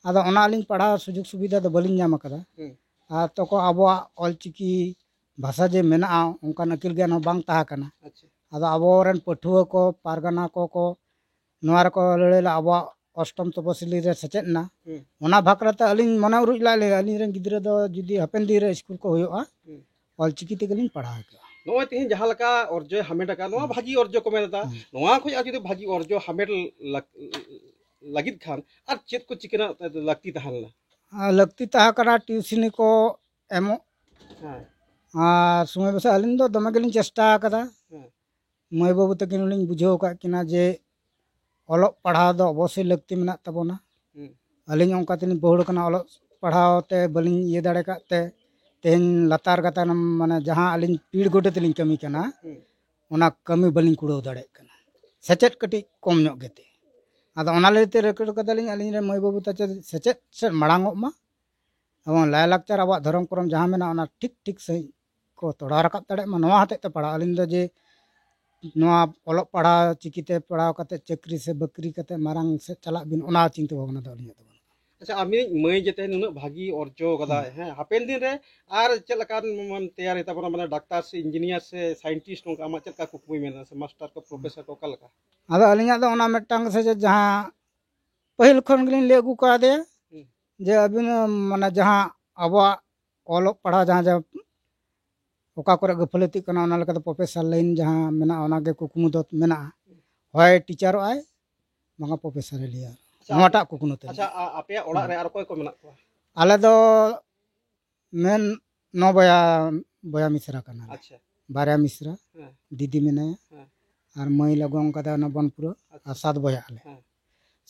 ᱟᱫᱚ ᱚᱱᱟ ᱟᱹᱞᱤᱧ ᱯᱟᱲᱦᱟᱣ ᱥᱩᱡᱳᱜᱽ ᱥᱩᱵᱤᱫᱷᱟ ᱫᱚ ᱵᱟᱹᱞᱤᱧ ᱧᱟᱢ ᱟᱠᱟᱫᱟ᱾ ᱦᱩᱸ᱾ ᱟᱨ ᱛᱚᱠᱚ ᱟᱵᱚᱣᱟᱜ ᱚᱞᱪᱤᱠᱤ ᱵᱷᱟᱥᱟ ᱡᱮ ᱢᱮᱱᱟᱜᱼᱟ, ᱚᱱᱠᱟᱱ ᱟᱹᱠᱤᱞ ᱜᱮᱭᱟᱱ ᱦᱚᱸ ᱵᱟᱝ ᱛᱟᱦᱮᱸ ᱠᱟᱱᱟ᱾ ᱟᱪᱪᱷᱟ᱾ ᱟᱫᱚ ᱟᱵᱚᱨᱮᱱ ᱯᱟᱹᱴᱷᱩᱣᱟᱹ ᱠᱚ, ᱯᱟᱨᱜᱟᱱᱟ ᱠᱚ, ᱠᱚ ᱱᱚᱣᱟ ᱨᱮᱠᱚ ᱞᱟᱹᱲᱦᱟᱹᱭ ᱞᱮᱫᱟ, ᱟᱵᱚᱣᱟᱜ ᱚᱥᱴᱚᱢ ᱛᱚᱯᱚᱥᱤᱞᱤ ᱨᱮ ᱥᱮᱪᱮᱫ ᱮᱱᱟ᱾ ᱦᱩᱸ᱾ ᱚᱱᱟ ᱵᱟᱠᱷᱨᱟ ᱛᱮ ᱟᱹᱞᱤᱧ ᱢᱚᱱᱮ ᱩᱨᱤᱡ ᱞᱮᱫ ᱞᱤᱧ, ᱟᱹᱞᱤᱧ ᱨᱮᱱ ᱜᱤᱫᱽᱨᱟᱹ ᱫᱚ ᱡᱩᱫᱤ ᱦᱟᱯᱮᱱ ᱫᱤᱱ ᱨᱮ ᱥᱠᱩᱞ ᱠᱚ ᱦᱩᱭᱩᱜᱼᱟ, ᱦᱩᱸ᱾ ᱚᱞᱪᱤᱠᱤ ᱛᱮᱜᱮ ᱞᱤᱧ ᱯᱟᱲᱦᱟᱣ ᱦᱚᱪᱚᱜᱼᱟ᱾ ᱱᱚᱜᱼᱚᱭ ᱛᱮᱦᱮᱧ ᱡᱟᱦᱟᱸ ᱞᱮᱠᱟ ᱚᱨᱡᱚᱭ ᱦᱟᱢᱮᱴ ᱟᱠᱟᱫ, ᱱᱚᱣᱟ ᱦᱩᱸ᱾ ᱵᱷᱟᱹᱜᱤ ᱚᱨᱡᱚ ᱠᱚ ᱢᱮᱱ ᱮᱫᱟ᱾ ᱦᱩᱸ᱾ ᱱᱚᱣᱟ ᱠᱷᱚᱱ ᱟᱨ ᱡᱩᱫᱤ ᱵᱷᱟᱹᱜᱤ ᱚᱨᱡᱚ ᱦᱟᱢᱮᱴ ᱞᱟᱠ-, ᱞᱟᱹᱜᱤᱫ ᱠᱷᱟᱱ ᱟᱨ ᱪᱮᱫ ᱠᱚ ᱪᱤᱠᱟᱹ ᱨᱮᱱᱟᱜ ᱞᱟᱹᱠᱛᱤ ᱛᱟᱦᱮᱸ ᱞᱮᱱᱟ? ᱟᱨ ᱞᱟᱹᱠᱛᱤ ᱛᱟᱦᱮᱸ ᱠᱟᱱᱟ ᱴᱤᱭᱩᱥᱤᱱᱤ ᱠᱚ ᱮᱢᱚᱜ᱾ ᱦᱮᱸ᱾ ᱟᱨ ᱥᱚᱢᱚᱭ ᱵᱮᱥᱟ ᱟᱹᱞᱤᱧ ᱫᱚ ᱫᱚᱢᱮ ᱜᱮᱞᱤᱧ ᱪᱮᱥᱴᱟ ᱟᱠᱟᱫᱟ᱾ ᱦᱮᱸ᱾ ᱢᱟᱹᱭ ᱵᱟᱹᱵᱩ ᱛᱟᱹᱠᱤᱱ ᱦᱚᱸᱞᱤᱧ ᱵᱩᱡᱷᱟᱹᱣ ᱟᱠᱟᱫ ᱠᱤᱱᱟ ᱡᱮ ᱚᱞᱚᱜ ᱯᱟᱲᱦᱟᱣ ᱫᱚ ᱚᱵᱚᱥᱥᱳᱭ ᱞᱟᱹᱠᱛᱤ ᱢᱮᱱᱟᱜ ᱛᱟᱵᱚᱱᱟ᱾ ᱦᱩᱸ᱾ ᱟᱹᱞᱤᱧ ᱚᱱᱠᱟ ᱛᱮᱞᱤᱧ ᱯᱟᱹᱦᱩᱲ ᱟᱠᱟᱱᱟ, ᱚᱞᱚᱜ ᱯᱟᱲᱦᱟᱣ ᱛᱮ ᱵᱟᱹᱞᱤᱧ ᱤᱭᱟᱹ ᱫᱟᱲᱮ ᱠᱟᱫ ᱛᱮ ᱛᱮᱦᱮᱧ ᱞᱟᱛᱟᱨ ᱜᱟᱛᱟᱠ, ᱢᱟᱱᱮ ᱡᱟᱦᱟᱸ ᱟᱹᱞᱤᱧ ᱯᱤᱲ ᱜᱚᱰᱮᱛ ᱞᱤᱧ ᱠᱟᱹᱢᱤ ᱠᱟᱱᱟ, ᱦᱩᱸ᱾ ᱚᱱᱟ ᱠᱟᱹᱢᱤ ᱵᱟᱹᱞᱤᱧ ᱠᱩᱲᱟᱹᱣ ᱫᱟᱲᱮᱭᱟᱜ ᱠᱟᱱᱟ, ᱥᱮᱪᱮᱫ ᱠᱟᱹᱴᱤᱡ ᱠᱚᱢ ᱧᱚᱜ ᱜᱮᱛᱮ᱾ ᱟᱫᱚ ᱚᱱᱟ ᱞᱟᱹᱭᱛᱮ ᱨᱤᱠᱟᱹ ᱠᱟᱫᱟᱞᱤᱧ, ᱟᱹᱞᱤᱧ ᱨᱮᱱ ᱢᱟᱹᱭ ᱵᱟᱹᱵᱩ ᱛᱟᱠᱚ ᱥᱮᱪᱮᱫ ᱥᱮᱫ ᱢᱟᱲᱟᱝ ᱚᱜ ᱢᱟ, ᱮᱵᱚᱝ ᱞᱟᱭᱼᱞᱟᱠᱪᱟᱨ, ᱟᱵᱚᱣᱟᱜ ᱫᱷᱚᱨᱚᱢ ᱠᱚᱨᱚᱢ ᱡᱟᱦᱟᱸ ᱢᱮᱱᱟᱜᱼᱟ, ᱚᱱᱟ ᱴᱷᱤᱠ ᱴᱷᱤᱠ ᱥᱟᱺᱦᱤᱡ ᱠᱚ ᱛᱚᱲᱟᱣ ᱨᱟᱠᱟᱵ ᱫᱟᱲᱮᱭᱟᱜ ᱢᱟ, ᱱᱚᱣᱟ ᱦᱚᱛᱮᱡ ᱛᱮ ᱯᱟᱲᱦᱟᱣ᱾ ᱟᱹᱞᱤᱧ ᱫᱚ ᱡᱮ ᱱᱚᱣᱟ ᱚᱞᱚᱜ ᱯᱟᱲᱦᱟᱣ ᱪᱤᱠᱤᱛᱮ ᱯᱟᱲᱦᱟᱣ ᱠᱟᱛᱮ ᱪᱟᱹᱠᱨᱤ ᱥᱮ ᱵᱟᱹᱠᱨᱤ ᱠᱟᱛᱮ ᱢᱟᱨᱟᱝ ᱥᱮᱫ ᱪᱟᱞᱟᱜ ᱵᱤᱱ, ᱚᱱᱟ ᱪᱤᱱᱛᱟᱹ ᱵᱷᱟᱵᱽᱱᱟ ᱫᱚ ᱟᱹᱞᱤᱧᱟᱜ ᱫᱚ ᱵᱟᱹᱱᱩᱜᱼᱟ᱾ ᱟᱪᱪᱷᱟ, ᱟᱢᱤᱡ ᱢᱟᱹᱭ ᱡᱮ ᱛᱮᱦᱮᱧ ᱱᱩᱱᱟᱹᱜ ᱵᱷᱟᱹᱜᱤ ᱚᱨᱡᱚ ᱠᱟᱫᱟᱭ, ᱦᱮᱸ, ᱦᱟᱯᱮᱱ ᱫᱤᱱ ᱨᱮ ᱟᱨ ᱪᱮᱫ ᱞᱮᱠᱟᱱ ᱢᱟᱱᱮ ᱛᱮᱭᱟᱨ ᱛᱟᱵᱚᱱᱟ, ᱢᱟᱱᱮ ᱰᱟᱠᱛᱟᱨ ᱥᱮ ᱤᱧᱡᱤᱱᱤᱭᱟᱨ ᱥᱮ ᱥᱟᱭᱮᱱᱴᱤᱥᱴ, ᱱᱚᱝᱠᱟ ᱟᱢᱟᱜ ᱪᱮᱫ ᱞᱮᱠᱟ ᱠᱩᱠᱢᱩᱭ ᱢᱮᱱᱟᱜᱼᱟ, ᱥᱮ ᱢᱟᱥᱴᱟᱨ ᱠᱚ, ᱯᱨᱚᱯᱷᱮᱥᱚᱨ ᱠᱚ, ᱚᱠᱟ ᱞᱮᱠᱟ? ᱟᱫᱚ ᱟᱹᱞᱤᱧᱟᱜ ᱫᱚ ᱚᱱᱟ ᱢᱤᱫᱴᱟᱝ ᱥᱮ ᱪᱮᱫ ᱡᱟᱦᱟᱸ ᱯᱟᱹᱦᱤᱞ ᱠᱷᱚᱱ ᱜᱮᱞᱤᱧ ᱞᱟᱹᱭ ᱟᱹᱜᱩ ᱠᱟᱣᱫᱮᱭᱟ ᱦᱩᱸ᱾ ᱡᱮ ᱟᱹᱵᱤᱱ, ᱢᱟᱱᱮ, ᱡᱟᱦᱟᱸ ᱟᱵᱚᱣᱟᱜ ᱚᱞᱚᱜ ᱯᱟᱲᱦᱟᱣ ᱡᱟᱦᱟᱸ, ᱡᱟᱦᱟᱸ ᱚᱠᱟ ᱠᱚᱨᱮ ᱜᱟᱹᱯᱷᱞᱟᱹᱛᱤᱜ ᱠᱟᱱᱟ, ᱚᱱᱟ ᱞᱮᱠᱟᱛᱮ ᱯᱨᱚᱯᱷᱮᱥᱟᱨ ᱞᱟᱭᱤᱱ ᱡᱟᱦᱟᱸ ᱢᱮᱱᱟᱜᱼᱟ, ᱚᱱᱟᱜᱮ ᱠᱩᱠᱢᱩ ᱫᱚ ᱢᱮᱱᱟᱜᱼᱟ᱾ ᱦᱳᱭ ᱴᱤᱪᱟᱨᱚᱜ ᱟᱭ, ᱵᱟᱝᱟ ᱯᱨᱚᱯᱷᱮᱥᱟᱨᱮ ᱞᱟᱹᱭᱟ᱾ ᱟᱪᱪᱷᱟ, ᱱᱚᱣᱟᱴᱟᱜ ᱠᱩᱠᱢᱩ ᱛᱟᱹᱞᱤᱧ᱾ ᱟᱪᱪᱷᱟ, ᱟ-, ᱟᱯᱮᱭᱟᱜ ᱚᱲᱟᱜ ᱨᱮ ᱟᱨ ᱚᱠᱚᱭ ᱠᱚ ᱢᱮᱱᱟᱜ ᱠᱚᱣᱟ? ᱟᱞᱮ ᱫᱚ ᱢᱮᱱ ᱱᱚ ᱵᱚᱭᱟ, ᱵᱚᱭᱟ ᱢᱤᱥᱨᱟ ᱠᱟᱱᱟᱞᱮ᱾ ᱟᱪᱪᱷᱟ᱾ ᱵᱟᱨᱭᱟ ᱢᱤᱥᱨᱟ, ᱦᱮᱸ᱾ ᱫᱤᱫᱤ ᱢᱮᱱᱟᱭᱟ, ᱦᱮᱸ᱾ ᱟᱨ ᱢᱟᱹᱭ ᱞᱮ ᱜᱚᱝ ᱠᱟᱫᱟ ᱱᱚᱵᱚᱱᱯᱩᱨ, ᱟᱪᱪᱷᱟ᱾ ᱟᱨ ᱥᱟᱛ ᱵᱚᱭᱦᱟᱜ ᱟᱞᱮ᱾ ᱦᱮᱸ᱾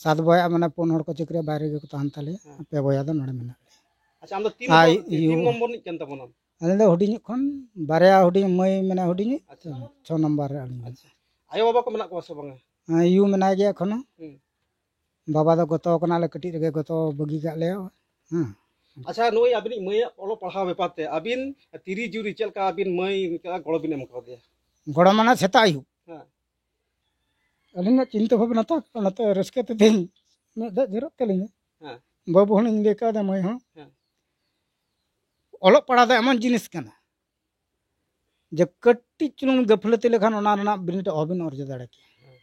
ᱥᱟᱛ ᱵᱚᱭᱦᱟ ᱢᱟᱱᱮ ᱯᱩᱱ ᱦᱚᱲ ᱠᱚ ᱪᱟᱹᱠᱨᱤᱭᱟ, ᱵᱟᱭᱨᱮ ᱜᱮᱠᱚ ᱛᱟᱦᱮᱱ ᱛᱟᱞᱮᱭᱟ᱾ ᱦᱮᱸ᱾ ᱯᱮ ᱵᱚᱭᱦᱟ ᱫᱚ ᱱᱚᱰᱮ ᱢᱮᱱᱟᱜ ᱞᱮᱭᱟ᱾ ᱟᱪᱪᱷᱟ, ᱟᱢ ᱫᱚ ᱛᱤᱱ ᱟᱨ ᱱᱚᱢᱵᱚᱨ, ᱤᱭᱩ ᱛᱤᱱ ᱱᱚᱢᱵᱚᱨ ᱨᱤᱱᱤᱡ ᱠᱟᱱ ᱛᱟᱵᱚᱱᱟᱢ? ᱟᱹᱞᱤᱧ ᱫᱚ ᱦᱩᱰᱤᱧᱤᱡ ᱠᱷᱚᱱ ᱵᱟᱨᱭᱟ ᱦᱩᱰᱤᱧ ᱢᱟᱹᱭ ᱢᱮᱱᱟᱭ ᱦᱩᱰᱤᱧᱤᱡ, ᱟᱪᱪᱷᱟ᱾ ᱪᱷᱚ ᱱᱚᱢᱵᱚᱨ ᱨᱮ ᱟᱹᱞᱤᱧ ᱫᱚ᱾ ᱟᱪᱪᱷᱟ᱾ ᱟᱭᱳ ᱵᱟᱵᱟ ᱠᱚ ᱢᱮᱱᱟᱜ ᱠᱚᱣᱟ ᱥᱮ ᱵᱟᱝᱟ? ᱦᱮᱸ, ᱭᱩ ᱢᱮᱱᱟᱭ ᱜᱮᱭᱟ ᱮᱠᱷᱚᱱᱳ᱾ ᱦᱩᱸ᱾ ᱵᱟᱵᱟ ᱫᱚ ᱜᱚᱛᱚ ᱠᱟᱱᱟ, ᱟᱞᱮ ᱠᱟᱹᱴᱤᱡ ᱨᱮᱜᱮ ᱜᱚᱛᱚ ᱵᱟᱹᱜᱤ ᱠᱟᱜ ᱞᱮᱭᱟ᱾ ᱦᱮᱸ᱾ ᱟᱪᱪᱷᱟ, ᱱᱩᱭ ᱟᱹᱵᱤᱱᱤᱡ ᱢᱟᱹᱭᱟᱜ ᱚᱞᱚᱜ ᱯᱟᱲᱦᱟᱣ ᱵᱮᱯᱟᱨ ᱛᱮ ᱟᱹᱵᱤᱱ ᱛᱤᱨᱤᱥ ᱡᱩᱱ ᱨᱮ ᱪᱮᱫ ᱞᱮᱠᱟ ᱟᱹᱵᱤᱱ ᱢᱟᱹᱭ ᱪᱮᱫ ᱞᱮᱠᱟ ᱜᱚᱲᱚ ᱵᱤᱱ ᱮᱢ ᱠᱟᱣᱫᱮᱭᱟ? ᱜᱚᱲᱚ ᱢᱟᱱᱮ ᱥᱮᱛᱟᱜ ᱟᱹᱭᱩᱵ᱾ ᱦᱮᱸ᱾ ᱟᱹᱞᱤᱧᱟᱜ ᱪᱤᱱᱛᱟᱹ ᱵᱷᱟᱵᱽᱱᱟ ᱛᱟᱠ, ᱚᱱᱟᱛᱮ ᱨᱟᱹᱥᱠᱟᱹ ᱛᱮ ᱛᱮᱦᱮᱧ ᱢᱮᱫ ᱫᱟᱜ ᱡᱚᱨᱚᱜ ᱛᱟᱹᱞᱤᱧᱟ᱾ ᱦᱮᱸ᱾ ᱵᱟᱹᱵᱩ ᱦᱚᱸᱞᱤᱧ ᱞᱟᱹᱭ ᱠᱟᱣᱫᱟ, ᱢᱟᱹᱭ ᱦᱚᱸ᱾ ᱦᱮᱸ᱾ ᱚᱞᱚᱜ ᱯᱟᱲᱦᱟᱣ ᱫᱚ ᱮᱢᱚᱱ ᱡᱤᱱᱤᱥ ᱠᱟᱱᱟ, ᱡᱮ ᱠᱟᱹᱴᱤᱡ ᱪᱩᱞᱩᱝ ᱜᱟᱹᱯᱷᱞᱟᱹᱛᱤ ᱞᱮᱠᱷᱟᱱ ᱚᱱᱟ ᱨᱮᱱᱟᱜ ᱵᱤᱱᱤᱰ ᱚᱦᱚᱵᱤᱱ ᱚᱨᱡᱚ ᱫᱟᱲᱮ ᱠᱮᱭᱟ᱾ ᱦᱮᱸ᱾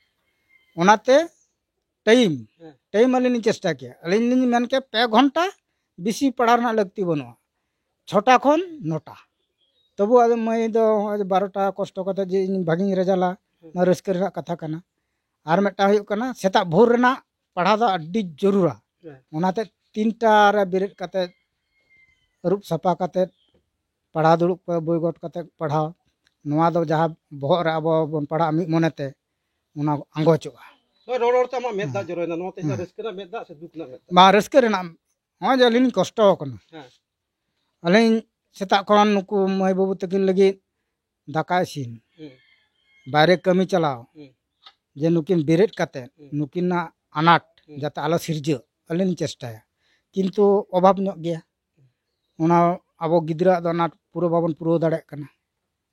ᱚᱱᱟᱛᱮ ᱴᱟᱭᱤᱢ, ᱦᱮᱸ᱾ ᱴᱟᱭᱤᱢ ᱟᱹᱞᱤᱧ ᱞᱤᱧ ᱪᱮᱥᱴᱟ ᱠᱮᱭᱟ᱾ ᱟᱹᱞᱤᱧ ᱞᱤᱧ ᱢᱮᱱ ᱠᱮᱭᱟ ᱯᱮ ᱜᱷᱚᱱᱴᱟ ᱵᱮᱥᱤ ᱯᱟᱲᱦᱟᱣ ᱨᱮᱱᱟᱜ ᱞᱟᱹᱠᱛᱤ ᱵᱟᱹᱱᱩᱜᱼᱟ, ᱪᱷᱚᱴᱟ ᱠᱷᱚᱱ ᱱᱚᱴᱟ᱾ ᱛᱚᱵᱩ ᱟᱫᱚ ᱢᱟᱹᱭ ᱫᱚ ᱱᱚᱜᱼᱚᱭ ᱡᱮ ᱵᱟᱨᱚᱴᱟ ᱠᱚᱥᱴᱚ ᱠᱟᱛᱮ ᱡᱮ ᱤᱧ ᱵᱷᱟᱜᱤᱧ ᱨᱮᱡᱟᱞᱟ, ᱦᱮᱸ᱾ ᱱᱚᱣᱟ ᱨᱟᱹᱥᱠᱟᱹ ᱨᱮᱱᱟᱜ ᱠᱟᱛᱷᱟ ᱠᱟᱱᱟ᱾ ᱟᱨ ᱢᱤᱫᱴᱟᱝ ᱦᱩᱭᱩᱜ ᱠᱟᱱᱟ, ᱥᱮᱛᱟᱜ ᱵᱷᱳᱨ ᱨᱮᱱᱟᱜ ᱯᱟᱲᱦᱟᱣ ᱫᱚ ᱟᱹᱰᱤ ᱡᱚᱨᱩᱨᱟ᱾ ᱦᱮᱸ᱾ ᱚᱱᱟᱛᱮ ᱛᱤᱱᱴᱟ ᱨᱮ ᱵᱮᱨᱮᱫ ᱠᱟᱛᱮ, ᱟᱹᱨᱩᱵ ᱥᱟᱯᱷᱟ ᱠᱟᱛᱮ, ᱯᱟᱲᱦᱟᱣ ᱫᱩᱲᱩᱵ ᱠᱚ, ᱵᱳᱭ ᱜᱚᱫ ᱠᱟᱛᱮ ᱯᱟᱲᱦᱟᱣ, ᱱᱚᱣᱟ ᱫᱚ ᱡᱟᱦᱟᱸ ᱵᱚᱦᱚᱜ ᱨᱮ ᱟᱵᱚ ᱵᱚᱱ ᱯᱟᱲᱦᱟᱜᱼᱟ ᱢᱤᱫ ᱢᱚᱱᱮᱛᱮ, ᱚᱱᱟ ᱟᱸᱜᱚᱪᱚᱜᱼᱟ᱾ ᱦᱳᱭ, ᱨᱚᱲ ᱨᱚᱲ ᱛᱮ ᱟᱢᱟᱜ ᱢᱮᱫ ᱫᱟᱜ ᱦᱮᱸ᱾ ᱡᱚᱨᱚᱭᱮᱱᱟ᱾ ᱱᱚᱣᱟ ᱛᱮ ᱦᱮᱸ᱾ ᱨᱟᱹᱥᱠᱟᱹ ᱨᱮᱱᱟᱜ ᱢᱮᱫ ᱫᱟᱜ ᱥᱮ ᱫᱩᱠ ᱨᱮᱱᱟᱜ ᱢᱮᱫ ᱫᱟᱜ? ᱵᱟᱝ, ᱨᱟᱹᱥᱠᱟᱹ ᱨᱮᱱᱟᱜ᱾ ᱱᱚᱜᱼᱚᱭ ᱡᱮ ᱟᱹᱞᱤᱧ ᱞᱤᱧ ᱠᱚᱥᱴᱚ ᱟᱠᱟᱱᱟ᱾ ᱦᱮᱸ᱾ ᱟᱹᱞᱤᱧ ᱥᱮᱛᱟᱜ ᱠᱷᱚᱱ ᱱᱩᱠᱩ ᱢᱟᱹᱭ ᱵᱟᱹᱵᱩ ᱛᱟᱹᱠᱤᱱ ᱞᱟᱹᱜᱤᱫ ᱫᱟᱠᱟ ᱤᱥᱤᱱ, ᱦᱩᱸ᱾ ᱵᱟᱭᱨᱮ ᱠᱟᱹᱢᱤ ᱪᱟᱞᱟᱣ, ᱦᱩᱸ᱾ ᱡᱮ ᱱᱩᱠᱤᱱ ᱵᱮᱨᱮᱫ ᱠᱟᱛᱮ ᱦᱩᱸ᱾ ᱱᱩᱠᱤᱱᱟᱜ ᱟᱱᱟᱴ ᱦᱩᱸ᱾ ᱡᱟᱛᱮ ᱟᱞᱚ ᱥᱤᱨᱡᱟᱹᱜ, ᱟᱹᱞᱤᱧ ᱞᱤᱧ ᱪᱮᱥᱴᱟᱭᱟ᱾ ᱠᱤᱱᱛᱩ ᱚᱵᱷᱟᱵᱽ ᱧᱚᱜ ᱜᱮᱭᱟ, ᱚᱱᱟ ᱟᱵᱚ ᱜᱤᱫᱽᱨᱟᱹᱣᱟᱜ ᱫᱚ ᱟᱱᱟᱴ ᱯᱩᱨᱟᱹ ᱵᱟᱵᱚᱱ ᱯᱩᱨᱟᱹᱣ ᱫᱟᱲᱮᱭᱟᱜ ᱠᱟᱱᱟ᱾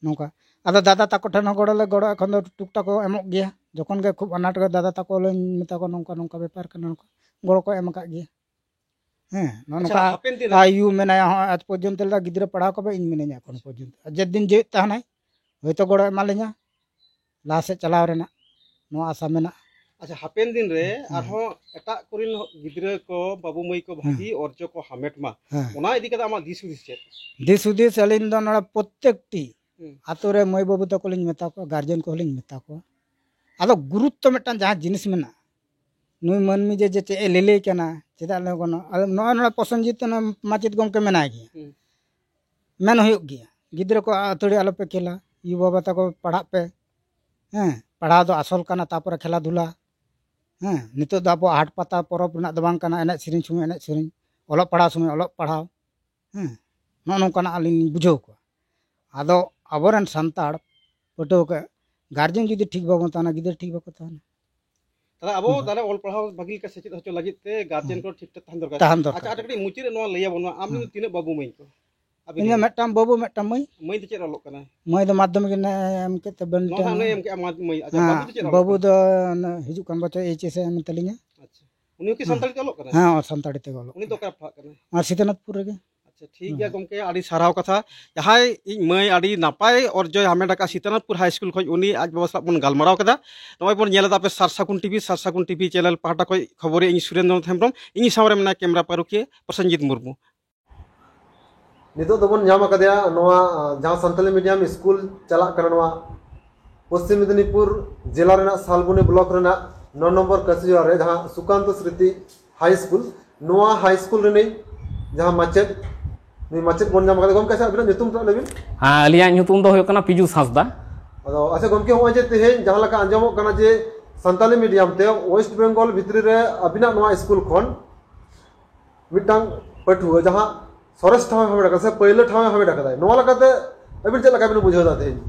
ᱱᱚᱝᱠᱟ ᱟᱫᱚ ᱫᱟᱫᱟ ᱛᱟᱠᱚ ᱴᱷᱮᱱ ᱦᱚᱸ ᱜᱚᱲᱚ ᱞᱮ ᱜᱚᱲᱚ, ᱮᱠᱷᱚᱱ ᱫᱚ ᱴᱩᱠ ᱴᱟᱠ ᱠᱚ ᱮᱢᱚᱜ ᱜᱮᱭᱟ᱾ ᱡᱚᱠᱷᱚᱱ ᱜᱮ ᱠᱷᱩᱵ ᱟᱱᱟᱴ ᱨᱮ ᱫᱟᱫᱟ ᱛᱟᱠᱚ ᱞᱤᱧ ᱢᱮᱛᱟ ᱠᱚᱣᱟ, ᱱᱚᱝᱠᱟ ᱱᱚᱝᱠᱟ ᱵᱮᱯᱟᱨ ᱠᱟᱱᱟ, ᱱᱚᱝᱠᱟ ᱜᱚᱲᱚ ᱠᱚ ᱮᱢ ᱟᱠᱟᱫ ᱜᱮᱭᱟ᱾ ᱦᱮᱸ, ᱱᱚᱜᱼᱚ ᱟᱪᱪᱷᱟ, ᱱᱚᱝᱠᱟ ᱦᱟᱯᱮᱱ ᱫᱤᱱ ᱨᱮ ᱟᱭᱩ ᱢᱮᱱᱟᱭᱟ, ᱦᱚᱸ ᱟᱡ ᱯᱚᱨᱡᱚᱱᱛᱚ ᱞᱮᱠᱟ ᱜᱤᱫᱽᱨᱟᱹ ᱯᱟᱲᱦᱟᱣ ᱠᱚᱵᱮ ᱤᱧ ᱢᱤᱱᱟᱹᱧᱟ ᱮᱠᱷᱚᱱ ᱯᱚᱨᱡᱚᱱᱛᱚ᱾ ᱟᱨ ᱡᱮᱫᱤᱱ ᱡᱤᱣᱮᱫ ᱛᱟᱦᱮᱱᱟᱭ, ᱦᱚᱭᱛᱳ ᱜᱚᱲᱚ ᱮᱢᱟ ᱞᱤᱧᱟ, ᱞᱟᱦᱟ ᱥᱮᱫ ᱪᱟᱞᱟᱣ ᱨᱮᱱᱟᱜ ᱱᱚᱣᱟ ᱟᱥᱟ ᱢᱮᱱᱟᱜᱼᱟ᱾ ᱟᱪᱪᱷᱟ, ᱦᱟᱯᱮᱱ ᱫᱤᱱ ᱨᱮ ᱦᱮᱸ᱾ ᱟᱨᱦᱚᱸ ᱮᱴᱟᱜ ᱠᱚᱨᱮᱱ ᱜᱤᱫᱽᱨᱟᱹ ᱠᱚ, ᱵᱟᱹᱵᱩ ᱢᱟᱹᱭ ᱠᱚ ᱵᱷᱟᱹᱜᱤ ᱦᱮᱸ᱾ ᱚᱨᱡᱚ ᱠᱚ ᱦᱟᱢᱮᱴ ᱢᱟ, ᱦᱮᱸ᱾ ᱚᱱᱟ ᱤᱫᱤ ᱠᱟᱛᱮ ᱟᱢᱟᱜ ᱫᱤᱥ ᱦᱩᱫᱤᱥ ᱪᱮᱫ? ᱫᱤᱥ ᱦᱩᱫᱤᱥ ᱟᱹᱞᱤᱧ ᱫᱚ ᱱᱚᱰᱮ ᱯᱨᱚᱛᱮᱠᱴᱤ ᱦᱩᱸ᱾ ᱟᱛᱳ ᱨᱮ ᱢᱟᱹᱭ ᱵᱟᱹᱵᱩ ᱛᱟᱠᱚ ᱞᱤᱧ ᱢᱮᱛᱟ ᱠᱚᱣᱟ, ᱜᱟᱨᱡᱮᱱ ᱠᱚᱦᱚᱸ ᱞᱤᱧ ᱢᱮᱛᱟ ᱠᱚᱣᱟ᱾ ᱟᱫᱚ ᱜᱩᱨᱩᱛᱛᱚ ᱢᱤᱫᱴᱟᱝ ᱡᱟᱦᱟᱸ ᱡᱤᱱᱤᱥ ᱢᱮᱱᱟᱜᱼᱟ, ᱱᱩᱭ ᱢᱟᱹᱱᱢᱤ ᱡᱮ, ᱡᱮ ᱪᱮᱫ ᱮ ᱞᱟᱹᱞᱟᱹᱭ ᱠᱟᱱᱟ, ᱪᱮᱫᱟᱜ ᱞᱟᱹᱭ ᱜᱟᱱᱚᱜᱼᱟ? ᱟᱫᱚ ᱱᱚᱜᱼᱚᱭ ᱱᱚᱰᱮ ᱯᱨᱚᱥᱮᱱᱡᱤᱛ ᱱᱚᱰᱮ ᱢᱟᱪᱮᱫ ᱜᱚᱢᱠᱮ ᱢᱮᱱᱟᱭ ᱜᱮᱭᱟ᱾ ᱦᱩᱸ᱾ ᱢᱮᱱ ᱦᱩᱭᱩᱜ ᱜᱮᱭᱟ, ᱜᱤᱫᱽᱨᱟᱹ ᱠᱚ ᱟᱹᱛᱷᱟᱹᱲᱤ ᱟᱞᱚᱯᱮ ᱠᱷᱮᱞᱟ, ᱭᱩ ᱵᱟᱵᱟ ᱛᱟᱠᱚ ᱯᱟᱲᱦᱟᱜ ᱯᱮ᱾ ᱦᱮᱸ, ᱯᱟᱲᱦᱟᱣ ᱫᱚ ᱟᱥᱚᱞ ᱠᱟᱱᱟ, ᱛᱟᱯᱚᱨᱮ ᱠᱷᱮᱞᱟ ᱫᱷᱩᱞᱟ᱾ ᱦᱮᱸ, ᱱᱤᱛᱚᱜ ᱫᱚ ᱟᱵᱚᱣᱟᱜ ᱦᱟᱴ ᱯᱟᱛᱟ ᱯᱚᱨᱚᱵᱽ ᱨᱮᱱᱟᱜ ᱫᱚ ᱵᱟᱝ ᱠᱟᱱᱟ, ᱮᱱᱮᱡ ᱥᱮᱨᱮᱧ ᱥᱚᱢᱚᱭ ᱮᱱᱮᱡ ᱥᱮᱨᱮᱧ, ᱚᱞᱚᱜ ᱯᱟᱲᱦᱟᱣ ᱥᱚᱢᱚᱭ ᱚᱞᱚᱜ ᱯᱟᱲᱦᱟᱣ᱾ ᱦᱮᱸ, ᱱᱚᱜᱼᱚ ᱱᱚᱝᱠᱟᱱᱟᱜ ᱟᱹᱞᱤᱧ ᱞᱤᱧ ᱵᱩᱡᱷᱟᱹᱣ ᱠᱚᱣᱟ᱾ ᱟᱫᱚ ᱟᱵᱚᱨᱮᱱ ᱥᱟᱱᱛᱟᱲ ᱯᱟᱹᱴᱷᱩᱣᱟᱹ ᱠᱚ, ᱜᱟᱨᱡᱮᱱ ᱡᱩᱫᱤ ᱴᱷᱤᱠ ᱵᱟᱵᱚᱱ ᱛᱟᱦᱮᱱᱟ, ᱜᱤᱫᱽᱨᱟᱹ ᱴᱷᱤᱠ ᱵᱟᱠᱚ ᱛᱟᱦᱮᱱᱟ᱾ ᱛᱟᱦᱞᱮ ᱟᱵᱚ ᱦᱩᱸ᱾ ᱛᱟᱦᱞᱮ ᱚᱞ ᱯᱟᱲᱦᱟᱣ ᱵᱷᱟᱹᱜᱤ ᱞᱮᱠᱟ ᱥᱮᱪᱮᱫ ᱦᱚᱪᱚ ᱞᱟᱹᱜᱤᱫ ᱛᱮ ᱜᱟᱨᱡᱮᱱ ᱦᱩᱸ᱾ ᱠᱚ ᱴᱷᱤᱠ ᱴᱷᱟᱠ ᱛᱟᱦᱮᱱ ᱫᱚᱨᱠᱟᱨ᱾ ᱛᱟᱦᱮᱱ ᱫᱚᱨᱠᱟᱨ᱾ ᱟᱪᱪᱷᱟ, ᱟᱨ ᱠᱟᱹᱴᱤᱡ ᱢᱩᱪᱟᱹᱫ ᱨᱮ ᱱᱚᱣᱟ ᱞᱟᱹᱭ ᱟᱵᱚᱱ ᱢᱟ, ᱟᱢ ᱦᱩᱸ᱾ ᱨᱮᱱ ᱛᱤᱱᱟᱹᱜ ᱵᱟᱹᱵᱩ ᱢᱟᱹᱭ ᱠᱚ? ᱟᱹᱵᱤᱱ ᱤᱧᱟᱹᱜ ᱨᱮᱱ? ᱢᱤᱫᱴᱟᱝ ᱵᱟᱹᱵᱩ, ᱢᱤᱫᱴᱟᱝ ᱢᱟᱹᱭ᱾ ᱢᱟᱹᱭ ᱫᱚ ᱪᱮᱫ ᱨᱮ ᱚᱞᱚᱜ ᱠᱟᱱᱟᱭ? ᱢᱟᱹᱭ ᱫᱚ ᱢᱟᱫᱽᱫᱷᱚᱢᱤᱠ ᱮ ᱮᱢ ᱠᱮᱫ ᱛᱮ ᱵᱟᱹᱱ ᱱᱚᱣᱟ ᱴᱷᱮᱱ᱾ ᱦᱟᱸᱜ ᱱᱩᱭ ᱮᱢ ᱠᱮᱫᱼᱟ, ᱢᱟᱫᱽ-, ᱢᱟᱹᱭ᱾ ᱟᱪᱪᱷᱟ, ᱦᱮᱸ, ᱵᱟᱹᱵᱩ ᱫᱚ ᱪᱮᱫ ᱨᱮ ᱵᱟᱹᱵᱩ ᱚᱞᱚᱜ ᱫᱚ ᱚᱱᱟ ᱦᱤᱡᱩᱜ ᱠᱟᱱ ᱵᱚᱪᱷᱚᱨ ᱮᱭᱤᱪ ᱮᱥ ᱮ ᱮᱢ ᱛᱟᱹᱞᱤᱧᱟ᱾ ᱟᱪᱪᱷᱟ, ᱩᱱᱤ ᱦᱚᱸ ᱠᱤ ᱦᱮᱸ᱾ ᱥᱟᱱᱛᱟᱲᱤ ᱛᱮ ᱚᱞᱚᱜ ᱠᱟᱱᱟᱭ? ᱦᱮᱸ, ᱥᱟᱱᱛᱟᱲᱤ ᱛᱮᱜᱮ ᱚᱞᱚᱜ ᱩᱱᱤ ᱫᱚ ᱠᱟᱱᱟᱭ᱾ ᱚᱠᱟᱨᱮ ᱯᱟᱲᱦᱟᱜ ᱠᱟᱱᱟᱭ? ᱟᱨ ᱥᱤᱛᱟᱹᱱᱟᱛᱷᱯᱩᱨ ᱨᱮᱜᱮ᱾ ᱟᱪᱪᱷᱟ, ᱴᱷᱤᱠ ᱜᱮᱭᱟ ᱦᱩᱸ᱾ ᱜᱚᱢᱠᱮ, ᱟᱹᱰᱤ ᱥᱟᱨᱦᱟᱣ ᱠᱟᱛᱷᱟ᱾ ᱡᱟᱦᱟᱸᱭ ᱤᱧ ᱢᱟᱹᱭ ᱟᱹᱰᱤ ᱱᱟᱯᱟᱭ ᱚᱨᱡᱚᱭ ᱦᱟᱢᱮᱴ ᱟᱠᱟᱫ ᱥᱤᱛᱟᱹᱱᱟᱛᱷᱯᱩᱨ ᱦᱟᱭ ᱥᱠᱩᱞ ᱠᱷᱚᱱ, ᱩᱱᱤ ᱟᱡ ᱵᱟᱵᱟ ᱥᱟᱞᱟᱜ ᱵᱚᱱ ᱜᱟᱞᱢᱟᱨᱟᱣ ᱠᱮᱫᱟ᱾ ᱱᱚᱜᱼᱚᱭ ᱵᱚᱱ ᱧᱮᱞ ᱮᱫᱟ ᱟᱯᱮ ᱥᱟᱨᱥᱟᱜᱩᱱ ᱴᱤᱵᱷᱤ, ᱥᱟᱨᱥᱟᱜᱩᱱ ᱴᱤᱵᱷᱤ ᱪᱮᱱᱮᱞ ᱯᱟᱦᱴᱟ ᱠᱷᱚᱱ ᱠᱷᱚᱵᱚᱨᱤᱭᱟᱹ ᱤᱧ ᱥᱩᱨᱮᱱᱫᱨᱚ ᱦᱮᱢᱵᱨᱚᱢ, ᱤᱧ ᱥᱟᱶᱨᱮ ᱢᱮᱱᱟᱭᱟ ᱠᱮᱢᱨᱟ ᱯᱟᱹᱨᱩᱠᱷᱤᱭᱟᱹ ᱯᱨᱚᱥᱮᱱᱡᱤᱛ ᱢᱩᱨᱢᱩ᱾ ᱱᱤᱛᱚᱜ ᱫᱚᱵᱚᱱ ᱧᱟᱢ ᱟᱠᱟᱫᱮᱭᱟ ᱱᱚᱣᱟ, ᱟᱸ, ᱡᱟᱦᱟᱸ ᱥᱟᱱᱛᱟᱞᱤ ᱢᱤᱰᱤᱭᱟᱢ ᱥᱠᱩᱞ ᱪᱟᱞᱟᱜ ᱠᱟᱱᱟ, ᱱᱚᱣᱟ ᱯᱚᱥᱪᱤᱢ ᱢᱮᱫᱤᱱᱤᱯᱩᱨ ᱡᱮᱞᱟ ᱨᱮᱱᱟᱜ ᱥᱟᱞᱵᱚᱱᱤ ᱵᱞᱚᱠ ᱨᱮᱱᱟᱜ ᱱᱚ ᱱᱚᱢᱵᱚᱨ ᱠᱟᱹᱥᱤᱡᱚᱲᱟ ᱨᱮ ᱡᱟᱦᱟᱸ ᱥᱩᱠᱟᱱᱛᱚ ᱥᱨᱤᱛᱤ ᱦᱟᱭ ᱥᱠᱩᱞ, ᱱᱚᱣᱟ ᱦᱟᱭ ᱥᱠᱩᱞ ᱨᱤᱱᱤᱡ ᱡᱟᱦᱟᱸ ᱢᱟᱪᱮᱫ, ᱱᱩᱭ ᱢᱟᱪᱮᱫ ᱵᱚᱱ ᱧᱟᱢ ᱟᱠᱟᱫᱮ᱾ ᱜᱚᱢᱠᱮ, ᱟᱪᱪᱷᱟ, ᱟᱹᱵᱤᱱᱟᱜ ᱧᱩᱛᱩᱢ ᱛᱮ ᱞᱟᱹᱭ ᱵᱤᱱ᱾ ᱦᱮᱸ, ᱟᱹᱞᱤᱧᱟᱜ ᱧᱩᱛᱩᱢ ᱫᱚ ᱦᱩᱭᱩᱜ ᱠᱟᱱᱟ ᱯᱤᱡᱩᱥ ᱦᱟᱸᱥᱫᱟ᱾ ᱟᱫᱚ ᱟᱪᱪᱷᱟ ᱜᱚᱢᱠᱮ, ᱦᱚᱸᱜᱼᱚᱭ ᱡᱮ ᱛᱮᱦᱮᱧ ᱡᱟᱦᱟᱸ ᱞᱮᱠᱟ ᱟᱸᱡᱚᱢᱚᱜ ᱠᱟᱱᱟ ᱡᱮ ᱥᱟᱱᱛᱟᱞᱤ ᱢᱤᱰᱤᱭᱟᱢ ᱛᱮ ᱳᱭᱮᱥᱴ ᱵᱮᱝᱜᱚᱞ ᱵᱷᱤᱛᱨᱤ ᱨᱮ ᱟᱹᱵᱤᱱᱟᱜ ᱱᱚᱣᱟ ᱥᱠᱩᱞ ᱠᱷᱚᱱ ᱢᱤᱫᱴᱟᱝ ᱯᱟᱹᱴᱷᱩᱣᱟᱹ ᱡᱟᱦᱟᱸ ᱥᱚᱨᱮᱥ ᱴᱷᱟᱶ ᱮ ᱦᱟᱢᱮᱴ ᱟᱠᱟᱫᱟ ᱥᱮ ᱯᱟᱹᱭᱞᱟᱹ ᱴᱷᱟᱶ ᱮ ᱦᱟᱢᱮᱴ ᱟᱠᱟᱫᱟ, ᱱᱚᱣᱟ ᱞᱮᱠᱟᱛᱮ ᱟᱹᱵᱤᱱ ᱪᱮᱫ ᱞᱮᱠᱟ ᱵᱤᱱ ᱵᱩᱡᱷᱟᱹᱣ ᱮᱫᱟ ᱛᱮᱦᱮᱧ?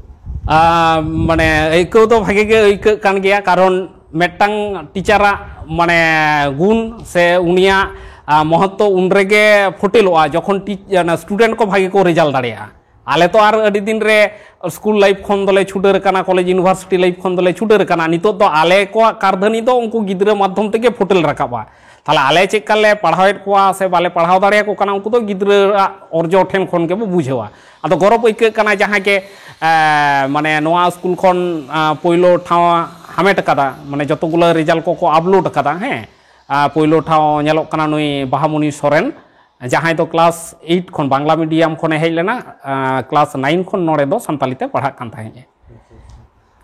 ᱟᱨ ᱢᱟᱱᱮ ᱟᱹᱭᱠᱟᱹᱣ ᱫᱚ ᱵᱷᱟᱜᱮ ᱜᱮ ᱟᱹᱭᱠᱟᱹᱜ ᱠᱟᱱ ᱜᱮᱭᱟ, ᱠᱟᱨᱚᱱ ᱢᱤᱫᱴᱟᱝ ᱴᱤᱪᱟᱨᱟᱜ ᱢᱟᱱᱮ ᱜᱩᱱ ᱥᱮ ᱩᱱᱤᱭᱟᱜ ᱢᱚᱦᱚᱛᱛᱚ ᱩᱱ ᱨᱮᱜᱮ ᱯᱷᱩᱴᱮᱞᱚᱜᱼᱟ, ᱡᱚᱠᱷᱚᱱ ᱥᱴᱩᱰᱮᱱᱴ ᱠᱚ ᱵᱷᱟᱜᱮ ᱠᱚ ᱨᱮᱡᱟᱞᱴ ᱫᱟᱲᱮᱭᱟᱜᱼᱟ᱾ ᱟᱞᱮ ᱛᱚ ᱟᱨ ᱟᱹᱰᱤ ᱫᱤᱱ ᱨᱮ ᱥᱠᱩᱞ ᱞᱟᱭᱤᱯᱷ ᱠᱷᱚᱱ ᱫᱚᱞᱮ ᱪᱷᱩᱰᱟᱹᱨ ᱟᱠᱟᱱᱟ, ᱠᱚᱞᱮᱡᱽ ᱤᱭᱩᱱᱤᱵᱷᱟᱨᱥᱤᱴᱤ ᱞᱟᱭᱤᱯᱷ ᱠᱷᱚᱱ ᱫᱚᱞᱮ ᱪᱷᱩᱰᱟᱹᱨ ᱟᱠᱟᱱᱟ᱾ ᱱᱤᱛᱚᱜ ᱫᱚ ᱟᱞᱮ ᱠᱚᱣᱟᱜ ᱠᱟᱨᱫᱷᱟᱹᱱᱤ ᱫᱚ ᱩᱱᱠᱩ ᱜᱤᱫᱽᱨᱟᱹ ᱢᱟᱫᱽᱫᱷᱚᱢ ᱛᱮᱜᱮ ᱯᱷᱩᱴᱮᱞ ᱨᱟᱠᱟᱵᱼᱟ᱾ ᱛᱟᱦᱚᱞᱮ ᱟᱞᱮ ᱪᱮᱫ ᱞᱮᱠᱟ ᱞᱮ ᱯᱟᱲᱦᱟᱣᱮᱫ ᱠᱚᱣᱟ ᱥᱮ ᱵᱟᱞᱮ ᱯᱟᱲᱦᱟᱣ ᱫᱟᱲᱮᱭᱟᱠᱚ ᱠᱟᱱᱟ, ᱩᱱᱠᱩ ᱫᱚ ᱜᱤᱫᱽᱨᱟᱹᱣᱟᱜ ᱚᱨᱡᱚ ᱴᱷᱮᱱ ᱠᱷᱚᱱ ᱜᱮᱵᱚ ᱵᱩᱡᱷᱟᱹᱣᱟ᱾ ᱟᱫᱚ ᱜᱚᱨᱚᱵᱽ ᱟᱹᱭᱠᱟᱹᱜ ᱠᱟᱱᱟ, ᱡᱟᱦᱟᱸᱭ ᱜᱮ ᱢᱟᱱᱮ ᱱᱚᱣᱟ ᱥᱠᱩᱞ ᱠᱷᱚᱱ ᱯᱳᱭᱞᱳ ᱴᱷᱟᱶ ᱦᱟᱢᱮᱴ ᱟᱠᱟᱫᱟ, ᱢᱟᱱᱮ ᱡᱚᱛᱚ ᱜᱩᱞᱟᱹ ᱨᱮᱡᱟᱞᱴ ᱠᱚᱠᱚ ᱟᱯᱞᱳᱰ ᱟᱠᱟᱫᱟ᱾ ᱦᱮᱸ, ᱯᱳᱭᱞᱳ ᱴᱷᱟᱶ ᱧᱮᱞᱚᱜ ᱠᱟᱱᱟ ᱱᱩᱭ ᱵᱟᱦᱟᱢᱩᱱᱤ ᱥᱚᱨᱮᱱ, ᱡᱟᱦᱟᱸᱭ ᱫᱚ ᱠᱞᱟᱥ ᱮᱭᱤᱴ ᱠᱷᱚᱱ ᱵᱟᱝᱞᱟ ᱢᱤᱰᱤᱭᱟᱢ ᱠᱷᱚᱱᱮ ᱦᱮᱡ ᱞᱮᱱᱟ, ᱠᱞᱟᱥ ᱱᱟᱭᱤᱱ ᱠᱷᱚᱱ ᱱᱚᱰᱮ ᱫᱚ ᱥᱟᱱᱛᱟᱞᱤ ᱛᱮ ᱯᱟᱲᱦᱟᱜ ᱠᱟᱱ ᱛᱟᱦᱮᱸᱫ ᱮ᱾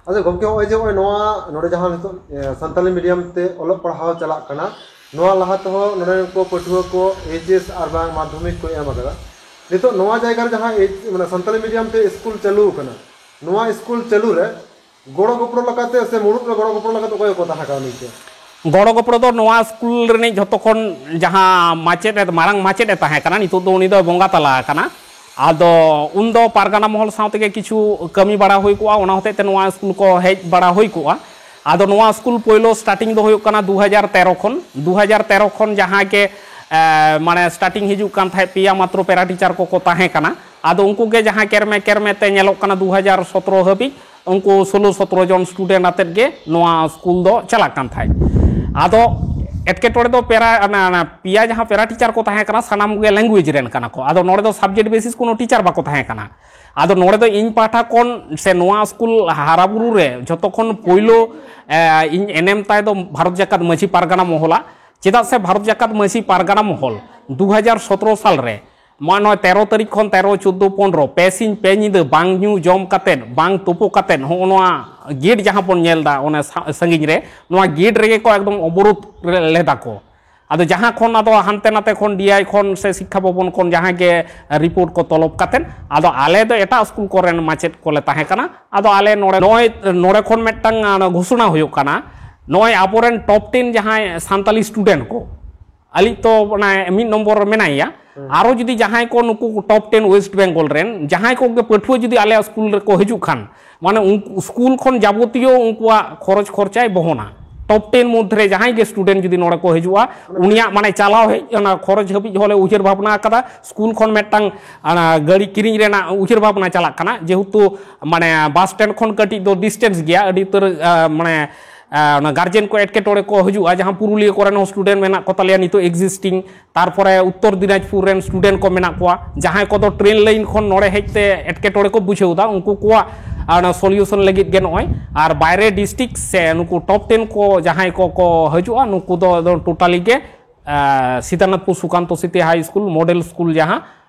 ᱟᱪᱪᱷᱟ, ᱜᱚᱢᱠᱮ, ᱱᱚᱜᱼᱚᱭ ᱡᱮ ᱱᱚᱜᱼᱚᱭ ᱱᱚᱣᱟ ᱱᱚᱰᱮ ᱡᱟᱦᱟᱸ ᱱᱤᱛᱚᱜ ᱥᱟᱱᱛᱟᱞᱤ ᱢᱤᱰᱤᱭᱟᱢ ᱛᱮ ᱚᱞᱚᱜ ᱯᱟᱲᱦᱟᱣ ᱪᱟᱞᱟᱜ ᱠᱟᱱᱟ, ᱱᱚᱣᱟ ᱞᱟᱦᱟ ᱛᱮᱦᱚᱸ ᱱᱚᱰᱮ ᱨᱮᱱ ᱠᱚ ᱯᱟᱹᱴᱷᱩᱣᱟᱹ ᱠᱚ ᱮᱭᱤᱪ ᱮᱥ ᱟᱨ ᱵᱟᱝ ᱢᱟᱫᱽᱫᱷᱚᱢᱤᱠ ᱠᱚ ᱮᱢ ᱟᱠᱟᱫᱟ᱾ ᱱᱤᱛᱚᱜ ᱱᱚᱣᱟ ᱡᱟᱭᱜᱟ ᱨᱮ ᱡᱟᱦᱟᱸ ᱢᱟᱱᱮ ᱥᱟᱱᱛᱟᱞᱤ ᱢᱤᱰᱤᱭᱟᱢ ᱛᱮ ᱥᱠᱩᱞ ᱪᱟᱹᱞᱩ ᱟᱠᱟᱱᱟ, ᱱᱚᱣᱟ ᱥᱠᱩᱞ ᱪᱟᱹᱞᱩ ᱨᱮ ᱜᱚᱲᱚ ᱜᱚᱯᱚᱲᱚ ᱞᱮᱠᱟᱛᱮ ᱥᱮ ᱢᱩᱲᱩᱫ ᱨᱮ ᱜᱚᱲᱚ ᱜᱚᱯᱚᱲᱚ ᱞᱮᱠᱟᱛᱮ ᱚᱠᱚᱭ ᱠᱚ ᱛᱟᱦᱮᱸ ᱠᱟᱱᱟ ᱱᱤᱝᱠᱟᱹ? ᱜᱚᱲᱚ ᱜᱚᱯᱚᱲᱚ ᱫᱚ ᱱᱚᱣᱟ ᱥᱠᱩᱞ ᱨᱤᱱᱤᱡ ᱡᱷᱚᱛᱚ ᱠᱷᱚᱱ ᱡᱟᱦᱟᱸ ᱢᱟᱪᱮᱫ ᱮ, ᱢᱟᱨᱟᱝ ᱢᱟᱪᱮᱫ ᱮ ᱛᱟᱦᱮᱸ ᱠᱟᱱᱟ, ᱱᱤᱛᱚᱜ ᱫᱚ ᱩᱱᱤ ᱫᱚ ᱵᱚᱸᱜᱟ ᱛᱟᱞᱟ ᱟᱠᱟᱱᱟ᱾ ᱟᱫᱚ ᱩᱱᱫᱚ ᱯᱟᱨᱜᱟᱱᱟ ᱢᱚᱦᱚᱞ ᱥᱟᱶ ᱛᱮᱜᱮ ᱠᱤᱪᱷᱩ ᱠᱟᱹᱢᱤ ᱵᱟᱲᱟ ᱦᱩᱭ ᱠᱚᱜᱼᱟ, ᱚᱱᱟ ᱦᱚᱛᱮᱡ ᱛᱮ ᱱᱚᱣᱟ ᱥᱠᱩᱞ ᱠᱚ ᱦᱮᱡ ᱵᱟᱲᱟ ᱦᱩᱭ ᱠᱚᱜᱼᱟ᱾ ᱟᱫᱚ ᱱᱚᱣᱟ ᱥᱠᱩᱞ ᱯᱳᱭᱞᱳ ᱥᱴᱟᱨᱴᱤᱝ ᱫᱚ ᱦᱩᱭᱩᱜ ᱠᱟᱱᱟ ᱫᱩ ᱦᱟᱡᱟᱨ ᱛᱮᱨᱚ ᱠᱷᱚᱱ᱾ ᱫᱩ ᱦᱟᱡᱟᱨ ᱛᱮᱨᱚ ᱠᱷᱚᱱ ᱡᱟᱦᱟᱸ ᱜᱮ ᱢᱟᱱᱮ ᱥᱴᱟᱨᱴᱤᱝ ᱦᱤᱡᱩᱜ ᱠᱟᱱ ᱛᱟᱦᱮᱸᱫ, ᱯᱮᱭᱟ ᱢᱟᱛᱨᱚ ᱯᱮᱨᱟ ᱴᱤᱪᱟᱨ ᱠᱚᱠᱚ ᱛᱟᱦᱮᱸ ᱠᱟᱱᱟ᱾ ᱟᱫᱚ ᱩᱱᱠᱩ ᱜᱮ ᱡᱟᱦᱟᱸ ᱠᱮᱨᱢᱮ ᱠᱮᱨᱢᱮ ᱛᱮ ᱧᱮᱞᱚᱜ ᱠᱟᱱᱟ ᱫᱩ ᱦᱟᱡᱟᱨ ᱥᱚᱛᱨᱚ ᱦᱟᱹᱵᱤᱡ ᱩᱱᱠᱩ ᱥᱳᱞᱳ ᱥᱚᱛᱨᱚ ᱡᱚᱱ ᱥᱴᱩᱰᱮᱱᱴ ᱟᱛᱮᱫ ᱜᱮ ᱱᱚᱣᱟ ᱥᱠᱩᱞ ᱫᱚ ᱪᱟᱞᱟᱜ ᱠᱟᱱ ᱛᱟᱦᱮᱸᱫ᱾ ᱟᱫᱚ ᱮᱴᱠᱮᱴᱚᱬᱮ ᱫᱚ ᱯᱮᱨᱟ, ᱚᱱᱟ, ᱚᱱᱟ ᱯᱮᱭᱟ ᱡᱟᱦᱟᱸ ᱯᱮᱨᱟ ᱴᱤᱪᱟᱨ ᱠᱚ ᱛᱟᱦᱮᱸ ᱠᱟᱱᱟ, ᱥᱟᱱᱟᱢ ᱜᱮ ᱞᱮᱝᱜᱩᱭᱮᱡᱽ ᱨᱮᱱ ᱠᱟᱱᱟ ᱠᱚ᱾ ᱟᱫᱚ ᱱᱚᱰᱮ ᱫᱚ ᱥᱟᱵᱡᱮᱠᱴ ᱵᱮᱥᱤᱥ ᱠᱳᱱᱳ ᱴᱤᱪᱟᱨ ᱵᱟᱠᱚ ᱛᱟᱦᱮᱸ ᱠᱟᱱᱟ᱾ ᱟᱫᱚ ᱱᱚᱰᱮ ᱫᱚ ᱤᱧ ᱯᱟᱦᱴᱟ ᱠᱷᱚᱱ ᱥᱮ ᱱᱚᱣᱟ ᱥᱠᱩᱞ ᱦᱟᱨᱟᱵᱩᱨᱩ ᱨᱮ ᱡᱷᱚᱛᱚ ᱠᱷᱚᱱ ᱯᱳᱭᱞᱳ ᱤᱧ ᱮᱱᱮᱢ ᱛᱟᱭ ᱫᱚ ᱵᱷᱟᱨᱚᱛ ᱡᱟᱠᱟᱛ ᱢᱟᱹᱡᱷᱤ ᱯᱟᱨᱜᱟᱱᱟ ᱢᱚᱦᱚᱞᱟ᱾ ᱪᱮᱫᱟᱜ ᱥᱮ ᱵᱷᱟᱨᱚᱛ ᱡᱟᱠᱟᱛ ᱢᱟᱹᱡᱷᱤ ᱯᱟᱨᱜᱟᱱᱟ ᱢᱚᱦᱚᱞ ᱫᱩ ᱦᱟᱡᱟᱨ ᱥᱚᱛᱨᱚ ᱥᱟᱞ ᱨᱮ ᱢᱟ ᱱᱚᱜᱼᱚᱭ ᱛᱮᱨᱚ ᱛᱟᱹᱨᱤᱠᱷ ᱠᱷᱚᱱ ᱛᱮᱨᱚ, ᱪᱳᱫᱽᱫᱳ, ᱯᱚᱱᱨᱚ, ᱯᱮ ᱥᱤᱧ ᱯᱮ ᱧᱤᱫᱟᱹ ᱵᱟᱝ ᱧᱩ ᱡᱚᱢ ᱠᱟᱛᱮᱫ, ᱵᱟᱝ ᱛᱩᱯᱩ ᱠᱟᱛᱮᱫ, ᱦᱚᱸᱜᱼᱚ ᱱᱚᱣᱟ ᱜᱮᱴ ᱡᱟᱦᱟᱸ ᱵᱚᱱ ᱧᱮᱞ ᱮᱫᱟ ᱚᱱᱮ ᱥᱟ-, ᱥᱟᱺᱜᱤᱧ ᱨᱮ, ᱱᱚᱣᱟ ᱜᱮᱴ ᱨᱮᱜᱮ ᱠᱚ ᱮᱠᱫᱚᱢ ᱚᱵᱚᱨᱳᱫᱷ ᱨᱮ ᱞᱮᱫᱟ ᱠᱚ᱾ ᱟᱫᱚ ᱡᱟᱦᱟᱸ ᱠᱷᱚᱱ ᱟᱫᱚ ᱦᱟᱱᱛᱮ ᱱᱟᱛᱮ ᱠᱷᱚᱱ ᱰᱤ ᱟᱭ ᱠᱷᱚᱱ ᱥᱮ ᱥᱤᱠᱠᱷᱟ ᱵᱷᱚᱵᱚᱱ ᱠᱷᱚᱱ ᱡᱟᱦᱟᱸ ᱜᱮ ᱨᱤᱯᱳᱨᱴ ᱠᱚ ᱛᱚᱞᱚᱵ ᱠᱟᱛᱮᱫ, ᱟᱫᱚ ᱟᱞᱮ ᱫᱚ ᱮᱴᱟᱜ ᱥᱠᱩᱞ ᱠᱚᱨᱮᱱ ᱢᱟᱪᱮᱫ ᱠᱚᱞᱮ ᱛᱟᱦᱮᱸ ᱠᱟᱱᱟ᱾ ᱟᱫᱚ ᱟᱞᱮ ᱱᱚᱰᱮ ᱱᱚᱜᱼᱚᱭ ᱱᱚᱰᱮ ᱠᱷᱚᱱ ᱢᱤᱫᱴᱟᱝ, ᱟᱸ, ᱜᱷᱳᱥᱚᱱᱟ ᱦᱩᱭᱩᱜ ᱠᱟᱱᱟ, ᱱᱚᱜᱼᱚᱭ ᱟᱵᱚᱨᱮᱱ ᱴᱚᱯ ᱴᱮᱱ ᱡᱟᱦᱟᱸᱭ ᱥᱟᱱᱛᱟᱞᱤ ᱥᱴᱩᱰᱮᱱᱴ ᱠᱚ, ᱟᱹᱞᱤᱧ ᱛᱚ ᱚᱱᱟ ᱢᱤᱫ ᱱᱚᱢᱵᱚᱨ ᱨᱮ ᱢᱮᱱᱟᱭᱟ, ᱟᱨᱚ ᱡᱩᱫᱤ ᱡᱟᱦᱟᱸᱭ ᱠᱚ ᱱᱩᱠᱩ ᱴᱚᱯ ᱴᱮᱱ ᱳᱭᱮᱥᱴ ᱵᱮᱝᱜᱚᱞ ᱨᱮᱱ ᱡᱟᱦᱟᱸᱭ ᱠᱚᱜᱮ ᱯᱟᱹᱴᱷᱩᱣᱟᱹ ᱡᱩᱫᱤ ᱟᱞᱮᱭᱟᱜ ᱥᱠᱩᱞ ᱨᱮᱠᱚ ᱦᱤᱡᱩᱜ ᱠᱷᱟᱱ, ᱢᱟᱱᱮ ᱩᱱᱠᱩ ᱥᱠᱩᱞ ᱠᱷᱚᱱ ᱡᱟᱵᱚᱛᱤᱭᱚ ᱩᱱᱠᱩᱣᱟᱜ ᱠᱷᱚᱨᱚᱪ ᱠᱷᱚᱨᱪᱟᱭ ᱵᱚᱦᱚᱱᱟ᱾ ᱴᱚᱯ ᱴᱮᱱ ᱢᱚᱫᱽᱫᱷᱮ ᱨᱮ ᱡᱟᱦᱟᱸᱭ ᱜᱮ ᱥᱴᱩᱰᱮᱱᱴ ᱡᱩᱫᱤ ᱱᱚᱰᱮ ᱠᱚ ᱦᱤᱡᱩᱜᱼᱟ, ᱩᱱᱤᱭᱟᱜ ᱢᱟᱱᱮ ᱪᱟᱞᱟᱣ ᱦᱮᱡ, ᱚᱱᱟ ᱠᱷᱚᱨᱚᱪ ᱦᱟᱹᱵᱤᱡ ᱦᱚᱸᱞᱮ ᱩᱭᱦᱟᱹᱨ ᱵᱷᱟᱵᱽᱱᱟ ᱟᱠᱟᱫᱟ᱾ ᱥᱠᱩᱞ ᱠᱷᱚᱱ ᱢᱤᱫᱴᱟᱝ, ᱚᱱᱟ ᱜᱟᱹᱰᱤ ᱠᱤᱨᱤᱧ ᱨᱮᱱᱟᱜ ᱩᱭᱦᱟᱹᱨ ᱵᱷᱟᱵᱽᱱᱟ ᱪᱟᱞᱟᱜ ᱠᱟᱱᱟ, ᱡᱮᱦᱮᱛᱩ ᱢᱟᱱᱮ ᱵᱟᱥ ᱥᱴᱮᱱᱰ ᱠᱷᱚᱱ ᱠᱟᱹᱴᱤᱡ ᱫᱚ ᱰᱤᱥᱴᱮᱱᱥ ᱜᱮᱭᱟ, ᱟᱹᱰᱤ ᱩᱛᱟᱹᱨ, ᱟᱸ, ᱢᱟᱱᱮ, ᱟᱸ, ᱚᱱᱟ ᱜᱟᱨᱡᱮᱱ ᱠᱚ ᱮᱴᱠᱮᱴᱚᱬᱮ ᱠᱚ ᱦᱤᱡᱩᱜᱼᱟ, ᱡᱟᱦᱟᱸ ᱯᱩᱨᱩᱞᱤᱭᱟᱹ ᱠᱚᱨᱮᱱ ᱦᱚᱸ ᱥᱴᱩᱰᱮᱱᱴ ᱢᱮᱱᱟᱜ ᱠᱚ ᱛᱟᱞᱮᱭᱟ ᱱᱤᱛᱚᱜ ᱮᱠᱡᱤᱥᱴᱤᱝ, ᱛᱟᱨᱯᱚᱨᱮ ᱩᱛᱛᱚᱨ ᱫᱤᱱᱟᱡᱽᱯᱩᱨ ᱨᱮᱱ ᱥᱴᱩᱰᱮᱱᱴ ᱠᱚ ᱢᱮᱱᱟᱜ ᱠᱚᱣᱟ, ᱡᱟᱦᱟᱸᱭ ᱠᱚᱫᱚ ᱴᱨᱮᱱ ᱞᱟᱭᱤᱱ ᱠᱷᱚᱱ ᱱᱚᱰᱮ ᱦᱮᱡ ᱛᱮ ᱮᱴᱠᱮᱴᱚᱬᱮ ᱠᱚ ᱵᱩᱡᱷᱟᱹᱣ ᱮᱫᱟ, ᱩᱱᱠᱩ ᱠᱚᱣᱟᱜ, ᱟᱸ, ᱚᱱᱟ ᱥᱚᱞᱤᱭᱩᱥᱚᱱ ᱞᱟᱹᱜᱤᱫ ᱜᱮ ᱱᱚᱜᱼᱚᱭ᱾ ᱟᱨ ᱵᱟᱭᱨᱮ ᱰᱤᱥᱴᱨᱤᱠᱴ ᱥᱮ ᱱᱩᱠᱩ ᱴᱚᱯ ᱴᱮᱱ ᱠᱚ ᱡᱟᱦᱟᱸᱭ ᱠᱚ ᱠᱚ ᱦᱤᱡᱩᱜᱼᱟ, ᱱᱩᱠᱩ ᱫᱚ, ᱫᱚ ᱴᱳᱴᱟᱞᱤ ᱜᱮ, ᱟᱸ, ᱥᱤᱫᱟᱱᱟᱛᱷᱯᱩᱨ ᱥᱩᱠᱟᱱᱛᱚ ᱥᱤᱛᱤ ᱦᱟᱭ ᱥᱠᱩᱞ ᱢᱚᱰᱮᱞ ᱥᱠᱩᱞ ᱡᱟᱦᱟᱸ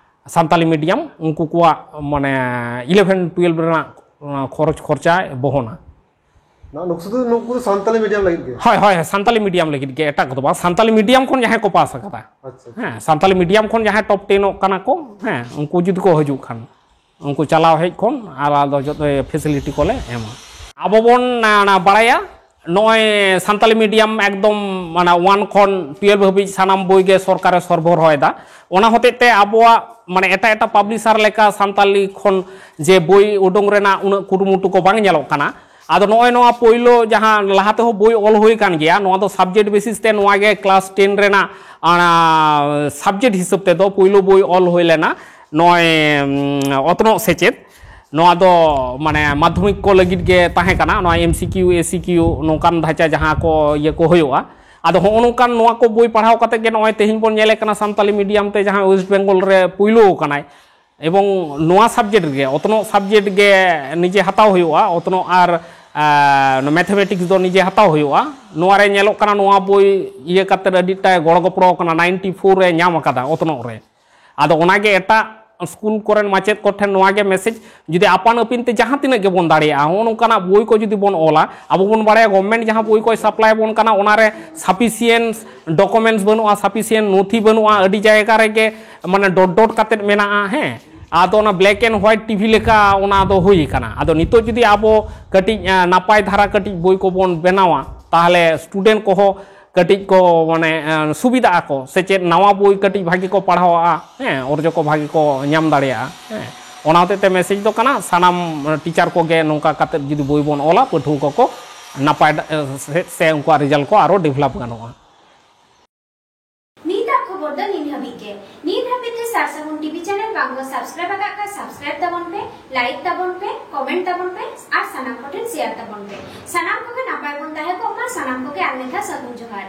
ᱥᱟᱱᱛᱟᱞᱤ ᱢᱤᱰᱤᱭᱟᱢ, ᱩᱱᱠᱩ ᱠᱚᱣᱟᱜ ᱢᱟᱱᱮ ᱤᱞᱮᱵᱷᱮᱱ ᱴᱩᱭᱮᱞᱵᱷ ᱨᱮᱱᱟᱜ, ᱚᱱᱟ ᱠᱷᱚᱨᱚᱪ ᱠᱷᱚᱨᱪᱟᱭ ᱵᱚᱦᱚᱱᱟ᱾ ᱱᱚᱣᱟ ᱱᱩᱠᱩ ᱥᱩᱫᱷᱩ ᱱᱩᱠᱩ ᱫᱚ ᱥᱟᱱᱛᱟᱞᱤ ᱢᱤᱰᱤᱭᱟᱢ ᱞᱟᱹᱜᱤᱫ ᱜᱮ? ᱦᱳᱭ, ᱦᱳᱭ, ᱥᱟᱱᱛᱟᱞᱤ ᱢᱤᱰᱤᱭᱟᱢ ᱞᱟᱹᱜᱤᱫ ᱜᱮ, ᱮᱴᱟᱜ ᱠᱚᱫᱚ ᱵᱟᱝ, ᱥᱟᱱᱛᱟᱞᱤ ᱢᱤᱰᱤᱭᱟᱢ ᱠᱷᱚᱱ ᱡᱟᱦᱟᱸᱭ ᱠᱚ ᱯᱟᱥ ᱟᱠᱟᱫᱟ᱾ ᱟᱪᱪᱷᱟ, ᱟᱪᱪᱷᱟ᱾ ᱦᱮᱸ, ᱥᱟᱱᱛᱟᱞᱤ ᱢᱤᱰᱤᱭᱟᱢ ᱠᱷᱚᱱ ᱡᱟᱦᱟᱸᱭ ᱴᱚᱯ ᱴᱮᱱᱚᱜ ᱠᱟᱱᱟ ᱠᱚ, ᱦᱮᱸ, ᱩᱱᱠᱩ ᱡᱩᱫᱤ ᱠᱚ ᱦᱤᱡᱩᱜ ᱠᱷᱟᱱ, ᱩᱱᱠᱩ ᱪᱟᱞᱟᱣ ᱦᱮᱡ ᱠᱷᱚᱱ ᱟᱨ ᱟᱫᱚ ᱡᱚᱛᱚ ᱯᱷᱮᱥᱤᱞᱤᱴᱤ ᱠᱚᱞᱮ ᱮᱢᱟ᱾ ᱟᱵᱚ ᱵᱚᱱ, ᱚᱱᱟ, ᱵᱟᱲᱟᱭᱟ, ᱱᱚᱜᱼᱚᱭ ᱥᱟᱱᱛᱟᱞᱤ ᱢᱤᱰᱤᱭᱟᱢ ᱮᱠᱫᱚᱢ ᱢᱟᱱᱮ ᱳᱣᱟᱱ ᱠᱷᱚᱱ ᱴᱩᱭᱮᱞᱵᱷ ᱦᱟᱹᱵᱤᱡ ᱥᱟᱱᱟᱢ ᱵᱳᱭ ᱜᱮ ᱥᱚᱨᱠᱟᱨᱮ ᱥᱚᱨᱵᱚᱨᱚᱦᱚᱭᱮᱫᱟ᱾ ᱚᱱᱟ ᱦᱚᱛᱮᱡ ᱛᱮ ᱟᱵᱚᱣᱟᱜ ᱢᱟᱱᱮ ᱮᱴᱟᱜ ᱮᱴᱟᱜ ᱯᱟᱵᱽᱞᱤᱥᱟᱨ ᱞᱮᱠᱟ ᱥᱟᱱᱛᱟᱞᱤ ᱠᱷᱚᱱ ᱡᱮ ᱵᱳᱭ ᱩᱰᱩᱝ ᱨᱮᱱᱟᱜ ᱩᱱᱟᱹᱜ ᱠᱩᱨᱩᱢᱩᱴᱩ ᱠᱚ ᱵᱟᱝ ᱧᱮᱞᱚᱜ ᱠᱟᱱᱟ᱾ ᱟᱫᱚ ᱱᱚᱜᱼᱚᱭ ᱱᱚᱣᱟ ᱯᱳᱭᱞᱳ ᱡᱟᱦᱟᱸ ᱞᱟᱦᱟ ᱛᱮᱦᱚᱸ ᱵᱳᱭ ᱚᱞ ᱦᱩᱭ ᱟᱠᱟᱱ ᱜᱮᱭᱟ, ᱱᱚᱣᱟ ᱫᱚ ᱥᱟᱵᱡᱮᱠᱴ ᱵᱮᱥᱤᱥ ᱛᱮ ᱱᱚᱣᱟ ᱜᱮ ᱠᱞᱟᱥ ᱴᱮᱱ ᱨᱮᱱᱟᱜ, ᱚᱱᱟ, ᱥᱟᱵᱡᱮᱠᱴ ᱦᱤᱥᱟᱹᱵ ᱛᱮᱫᱚ ᱯᱳᱭᱞᱳ ᱵᱳᱭ ᱚᱞ ᱦᱩᱭ ᱞᱮᱱᱟ ᱱᱚᱜᱼᱚᱭ, ᱩᱢ, ᱚᱛᱱᱚᱜ ᱥᱮᱪᱮᱫ᱾ ᱱᱚᱣᱟ ᱫᱚ ᱢᱟᱱᱮ ᱢᱟᱫᱽᱫᱷᱚᱢᱤᱠ ᱠᱚ ᱞᱟᱹᱜᱤᱫ ᱜᱮ ᱛᱟᱦᱮᱸ ᱠᱟᱱᱟ, ᱱᱚᱣᱟ ᱮᱢ ᱥᱤ ᱠᱤᱭᱩ, ᱮ ᱥᱤ ᱠᱤᱭᱩ ᱱᱚᱝᱠᱟᱱ ᱫᱷᱟᱪᱟ ᱡᱟᱦᱟᱸ ᱠᱚ ᱤᱭᱟᱹ ᱠᱚ ᱦᱩᱭᱩᱜᱼᱟ᱾ ᱟᱫᱚ ᱦᱚᱸᱜᱼᱚ ᱱᱚᱝᱠᱟᱱ ᱱᱚᱣᱟ ᱠᱚ ᱵᱳᱭ ᱯᱟᱲᱦᱟᱣ ᱠᱟᱛᱮ ᱜᱮ ᱱᱚᱜᱼᱚᱭ ᱛᱮᱦᱮᱧ ᱵᱚᱱ ᱧᱮᱞᱮ ᱠᱟᱱᱟ ᱥᱟᱱᱛᱟᱞᱤ ᱢᱤᱰᱤᱭᱟᱢ ᱛᱮ ᱡᱟᱦᱟᱸ ᱳᱭᱮᱥᱴ ᱵᱮᱝᱜᱚᱞ ᱨᱮ ᱯᱩᱭᱞᱩ ᱟᱠᱟᱱᱟᱭ, ᱮᱵᱚᱝ ᱱᱚᱣᱟ ᱥᱟᱵᱡᱮᱠᱴ ᱜᱮ, ᱚᱛᱱᱚᱜ ᱥᱟᱵᱡᱮᱠᱴ ᱜᱮ ᱱᱤᱡᱮ ᱦᱟᱛᱟᱣ ᱦᱩᱭᱩᱜᱼᱟ, ᱚᱛᱱᱚᱜ ᱟᱨ, ᱟᱨ ᱢᱮᱛᱷᱮᱢᱮᱴᱤᱠᱥ ᱫᱚ ᱱᱤᱡᱮ ᱦᱟᱛᱟᱣ ᱦᱩᱭᱩᱜᱼᱟ᱾ ᱱᱚᱣᱟ ᱨᱮ ᱧᱮᱞᱚᱜ ᱠᱟᱱᱟ ᱱᱚᱣᱟ ᱵᱳᱭ ᱤᱭᱟᱹ ᱠᱟᱛᱮ ᱟᱹᱰᱤᱴᱟᱭ ᱜᱚᱲᱚ ᱜᱚᱯᱚᱲᱚ ᱠᱟᱱᱟ, ᱱᱟᱭᱤᱱᱴᱤ ᱯᱷᱳᱨ ᱮ ᱧᱟᱢ ᱟᱠᱟᱫᱟ ᱚᱛᱱᱚᱜ ᱨᱮ᱾ ᱟᱫᱚ ᱚᱱᱟᱜᱮ ᱮᱴᱟᱜ ᱥᱠᱩᱞ ᱠᱚᱨᱮᱱ ᱢᱟᱪᱮᱫ ᱠᱚᱴᱷᱮᱱ ᱱᱚᱣᱟ ᱜᱮ ᱢᱮᱥᱮᱡᱽ, ᱡᱩᱫᱤ ᱟᱯᱟᱱ ᱟᱹᱯᱤᱱ ᱛᱮ ᱡᱟᱦᱟᱸ ᱛᱤᱱᱟᱹᱜ ᱜᱮᱵᱚᱱ ᱫᱟᱲᱮᱭᱟᱜᱼᱟ, ᱦᱚᱸᱜᱼᱚ ᱱᱚᱝᱠᱟᱱᱟᱜ ᱵᱳᱭ ᱠᱚ ᱡᱩᱫᱤ ᱵᱚᱱ ᱚᱞᱟ, ᱟᱵᱚ ᱵᱚᱱ ᱵᱟᱲᱟᱭᱟ ᱜᱚᱵᱷᱢᱮᱱᱴ ᱡᱟᱦᱟᱸ ᱵᱳᱭ ᱠᱚᱭ ᱥᱟᱯᱞᱟᱭ ᱟᱵᱚᱱ ᱠᱟᱱᱟ, ᱚᱱᱟᱨᱮ ᱥᱟᱯᱷᱤᱥᱤᱭᱮᱱᱥ ᱰᱚᱠᱩᱢᱮᱱᱴᱥ ᱵᱟᱹᱱᱩᱜᱼᱟ, ᱥᱟᱯᱷᱤᱥᱤᱭᱮᱱᱴ ᱱᱚᱛᱷᱤ ᱵᱟᱹᱱᱩᱜᱼᱟ, ᱟᱹᱰᱤ ᱡᱟᱭᱜᱟ ᱨᱮᱜᱮ ᱢᱟᱱᱮ ᱰᱚᱴ ᱰᱚᱴ ᱠᱟᱛᱮᱫ ᱢᱮᱱᱟᱜᱼᱟ᱾ ᱦᱮᱸ, ᱟᱫᱚ ᱚᱱᱟ ᱵᱞᱮᱠ ᱮᱱᱰ ᱦᱳᱣᱟᱭᱤᱴ ᱴᱤᱵᱷᱤ ᱞᱮᱠᱟ ᱚᱱᱟ ᱫᱚ ᱦᱩᱭ ᱟᱠᱟᱱᱟ᱾ ᱟᱫᱚ ᱱᱤᱛᱚᱜ ᱡᱩᱫᱤ ᱟᱵᱚ ᱠᱟᱹᱴᱤᱡ, ᱮᱸ, ᱱᱟᱯᱟᱭ ᱫᱷᱟᱨᱟ ᱠᱟᱹᱴᱤᱡ ᱵᱳᱭ ᱠᱚᱵᱚᱱ ᱵᱮᱱᱟᱣᱟ, ᱛᱟᱦᱚᱞᱮ ᱥᱴᱩᱰᱮᱱᱴ ᱠᱚᱦᱚᱸ ᱠᱟᱹᱴᱤᱡ ᱠᱚ ᱢᱟᱱᱮ, ᱮᱸ, ᱥᱩᱵᱤᱫᱷᱟᱜ ᱟᱠᱚ, ᱥᱮ ᱪᱮᱫ ᱱᱟᱣᱟ ᱵᱳᱭ ᱠᱟᱹᱴᱤᱡ ᱵᱷᱟᱜᱮ ᱠᱚ ᱯᱟᱲᱦᱟᱣᱟ, ᱦᱮᱸ, ᱚᱨᱡᱚ ᱠᱚ ᱵᱷᱟᱜᱮ ᱠᱚ ᱧᱟᱢ ᱫᱟᱲᱮᱭᱟᱜᱼᱟ᱾ ᱦᱮᱸ, ᱚᱱᱟ ᱦᱚᱛᱮᱡ ᱛᱮ ᱢᱮᱥᱮᱡᱽ ᱫᱚ ᱠᱟᱱᱟ ᱥᱟᱱᱟᱢ ᱴᱤᱪᱟᱨ ᱠᱚᱜᱮ ᱱᱚᱝᱠᱟ ᱠᱟᱛᱮᱫ ᱡᱩᱫᱤ ᱵᱳᱭ ᱵᱚᱱ ᱚᱞᱟ, ᱯᱟᱹᱴᱷᱩᱣᱟᱹ ᱠᱚᱠᱚ ᱱᱟᱯᱟᱭ ᱥᱮᱫ ᱥᱮ ᱩᱱᱠᱩᱣᱟᱜ ᱨᱮᱡᱟᱞᱴ ᱠᱚ ᱟᱨᱚ ᱰᱮᱵᱷᱞᱚᱯ ᱜᱟᱱᱚᱜᱼᱟ᱾ ᱱᱤᱛᱟᱜ ᱠᱷᱚᱵᱚᱨ ᱫᱚ ᱱᱤᱱ ᱦᱟᱹᱵᱤᱡ ᱜᱮ᱾ ᱱᱤᱛ ᱦᱟᱹᱵᱤᱡ ᱛᱮ ᱥᱟᱨ ᱥᱟᱹᱜᱩᱱ ᱴᱤᱵᱷᱤ ᱪᱮᱱᱮᱞ ᱵᱟᱝ ᱠᱚ ᱥᱟᱵᱥᱠᱨᱟᱭᱤᱵ ᱟᱠᱟᱫ ᱠᱷᱟᱱ ᱥᱟᱵᱥᱠᱨᱟᱭᱤᱵ ᱛᱟᱵᱚᱱ ᱯᱮ, ᱞᱟᱭᱤᱠ ᱛᱟᱵᱚᱱ ᱯᱮ, ᱠᱚᱢᱮᱱᱴ ᱛᱟᱵᱚᱱ ᱯᱮ ᱟᱨ ᱥᱟᱱᱟᱢ ᱠᱚᱴᱷᱮᱱ ᱥᱮᱭᱟᱨ ᱛᱟᱵᱚᱱ ᱯᱮ᱾ ᱥᱟᱱᱟᱢ ᱠᱚᱜᱮ ᱱᱟᱯᱟᱭ ᱵᱚᱱ ᱛᱟᱦᱮᱸ ᱠᱚᱜ ᱢᱟ᱾ ᱥᱟᱱᱟᱢ ᱠᱚᱜᱮ ᱟᱨ ᱢᱤᱫ ᱫᱷᱟᱣ ᱥᱟᱹᱜᱩᱱ ᱡᱚᱦᱟᱨ᱾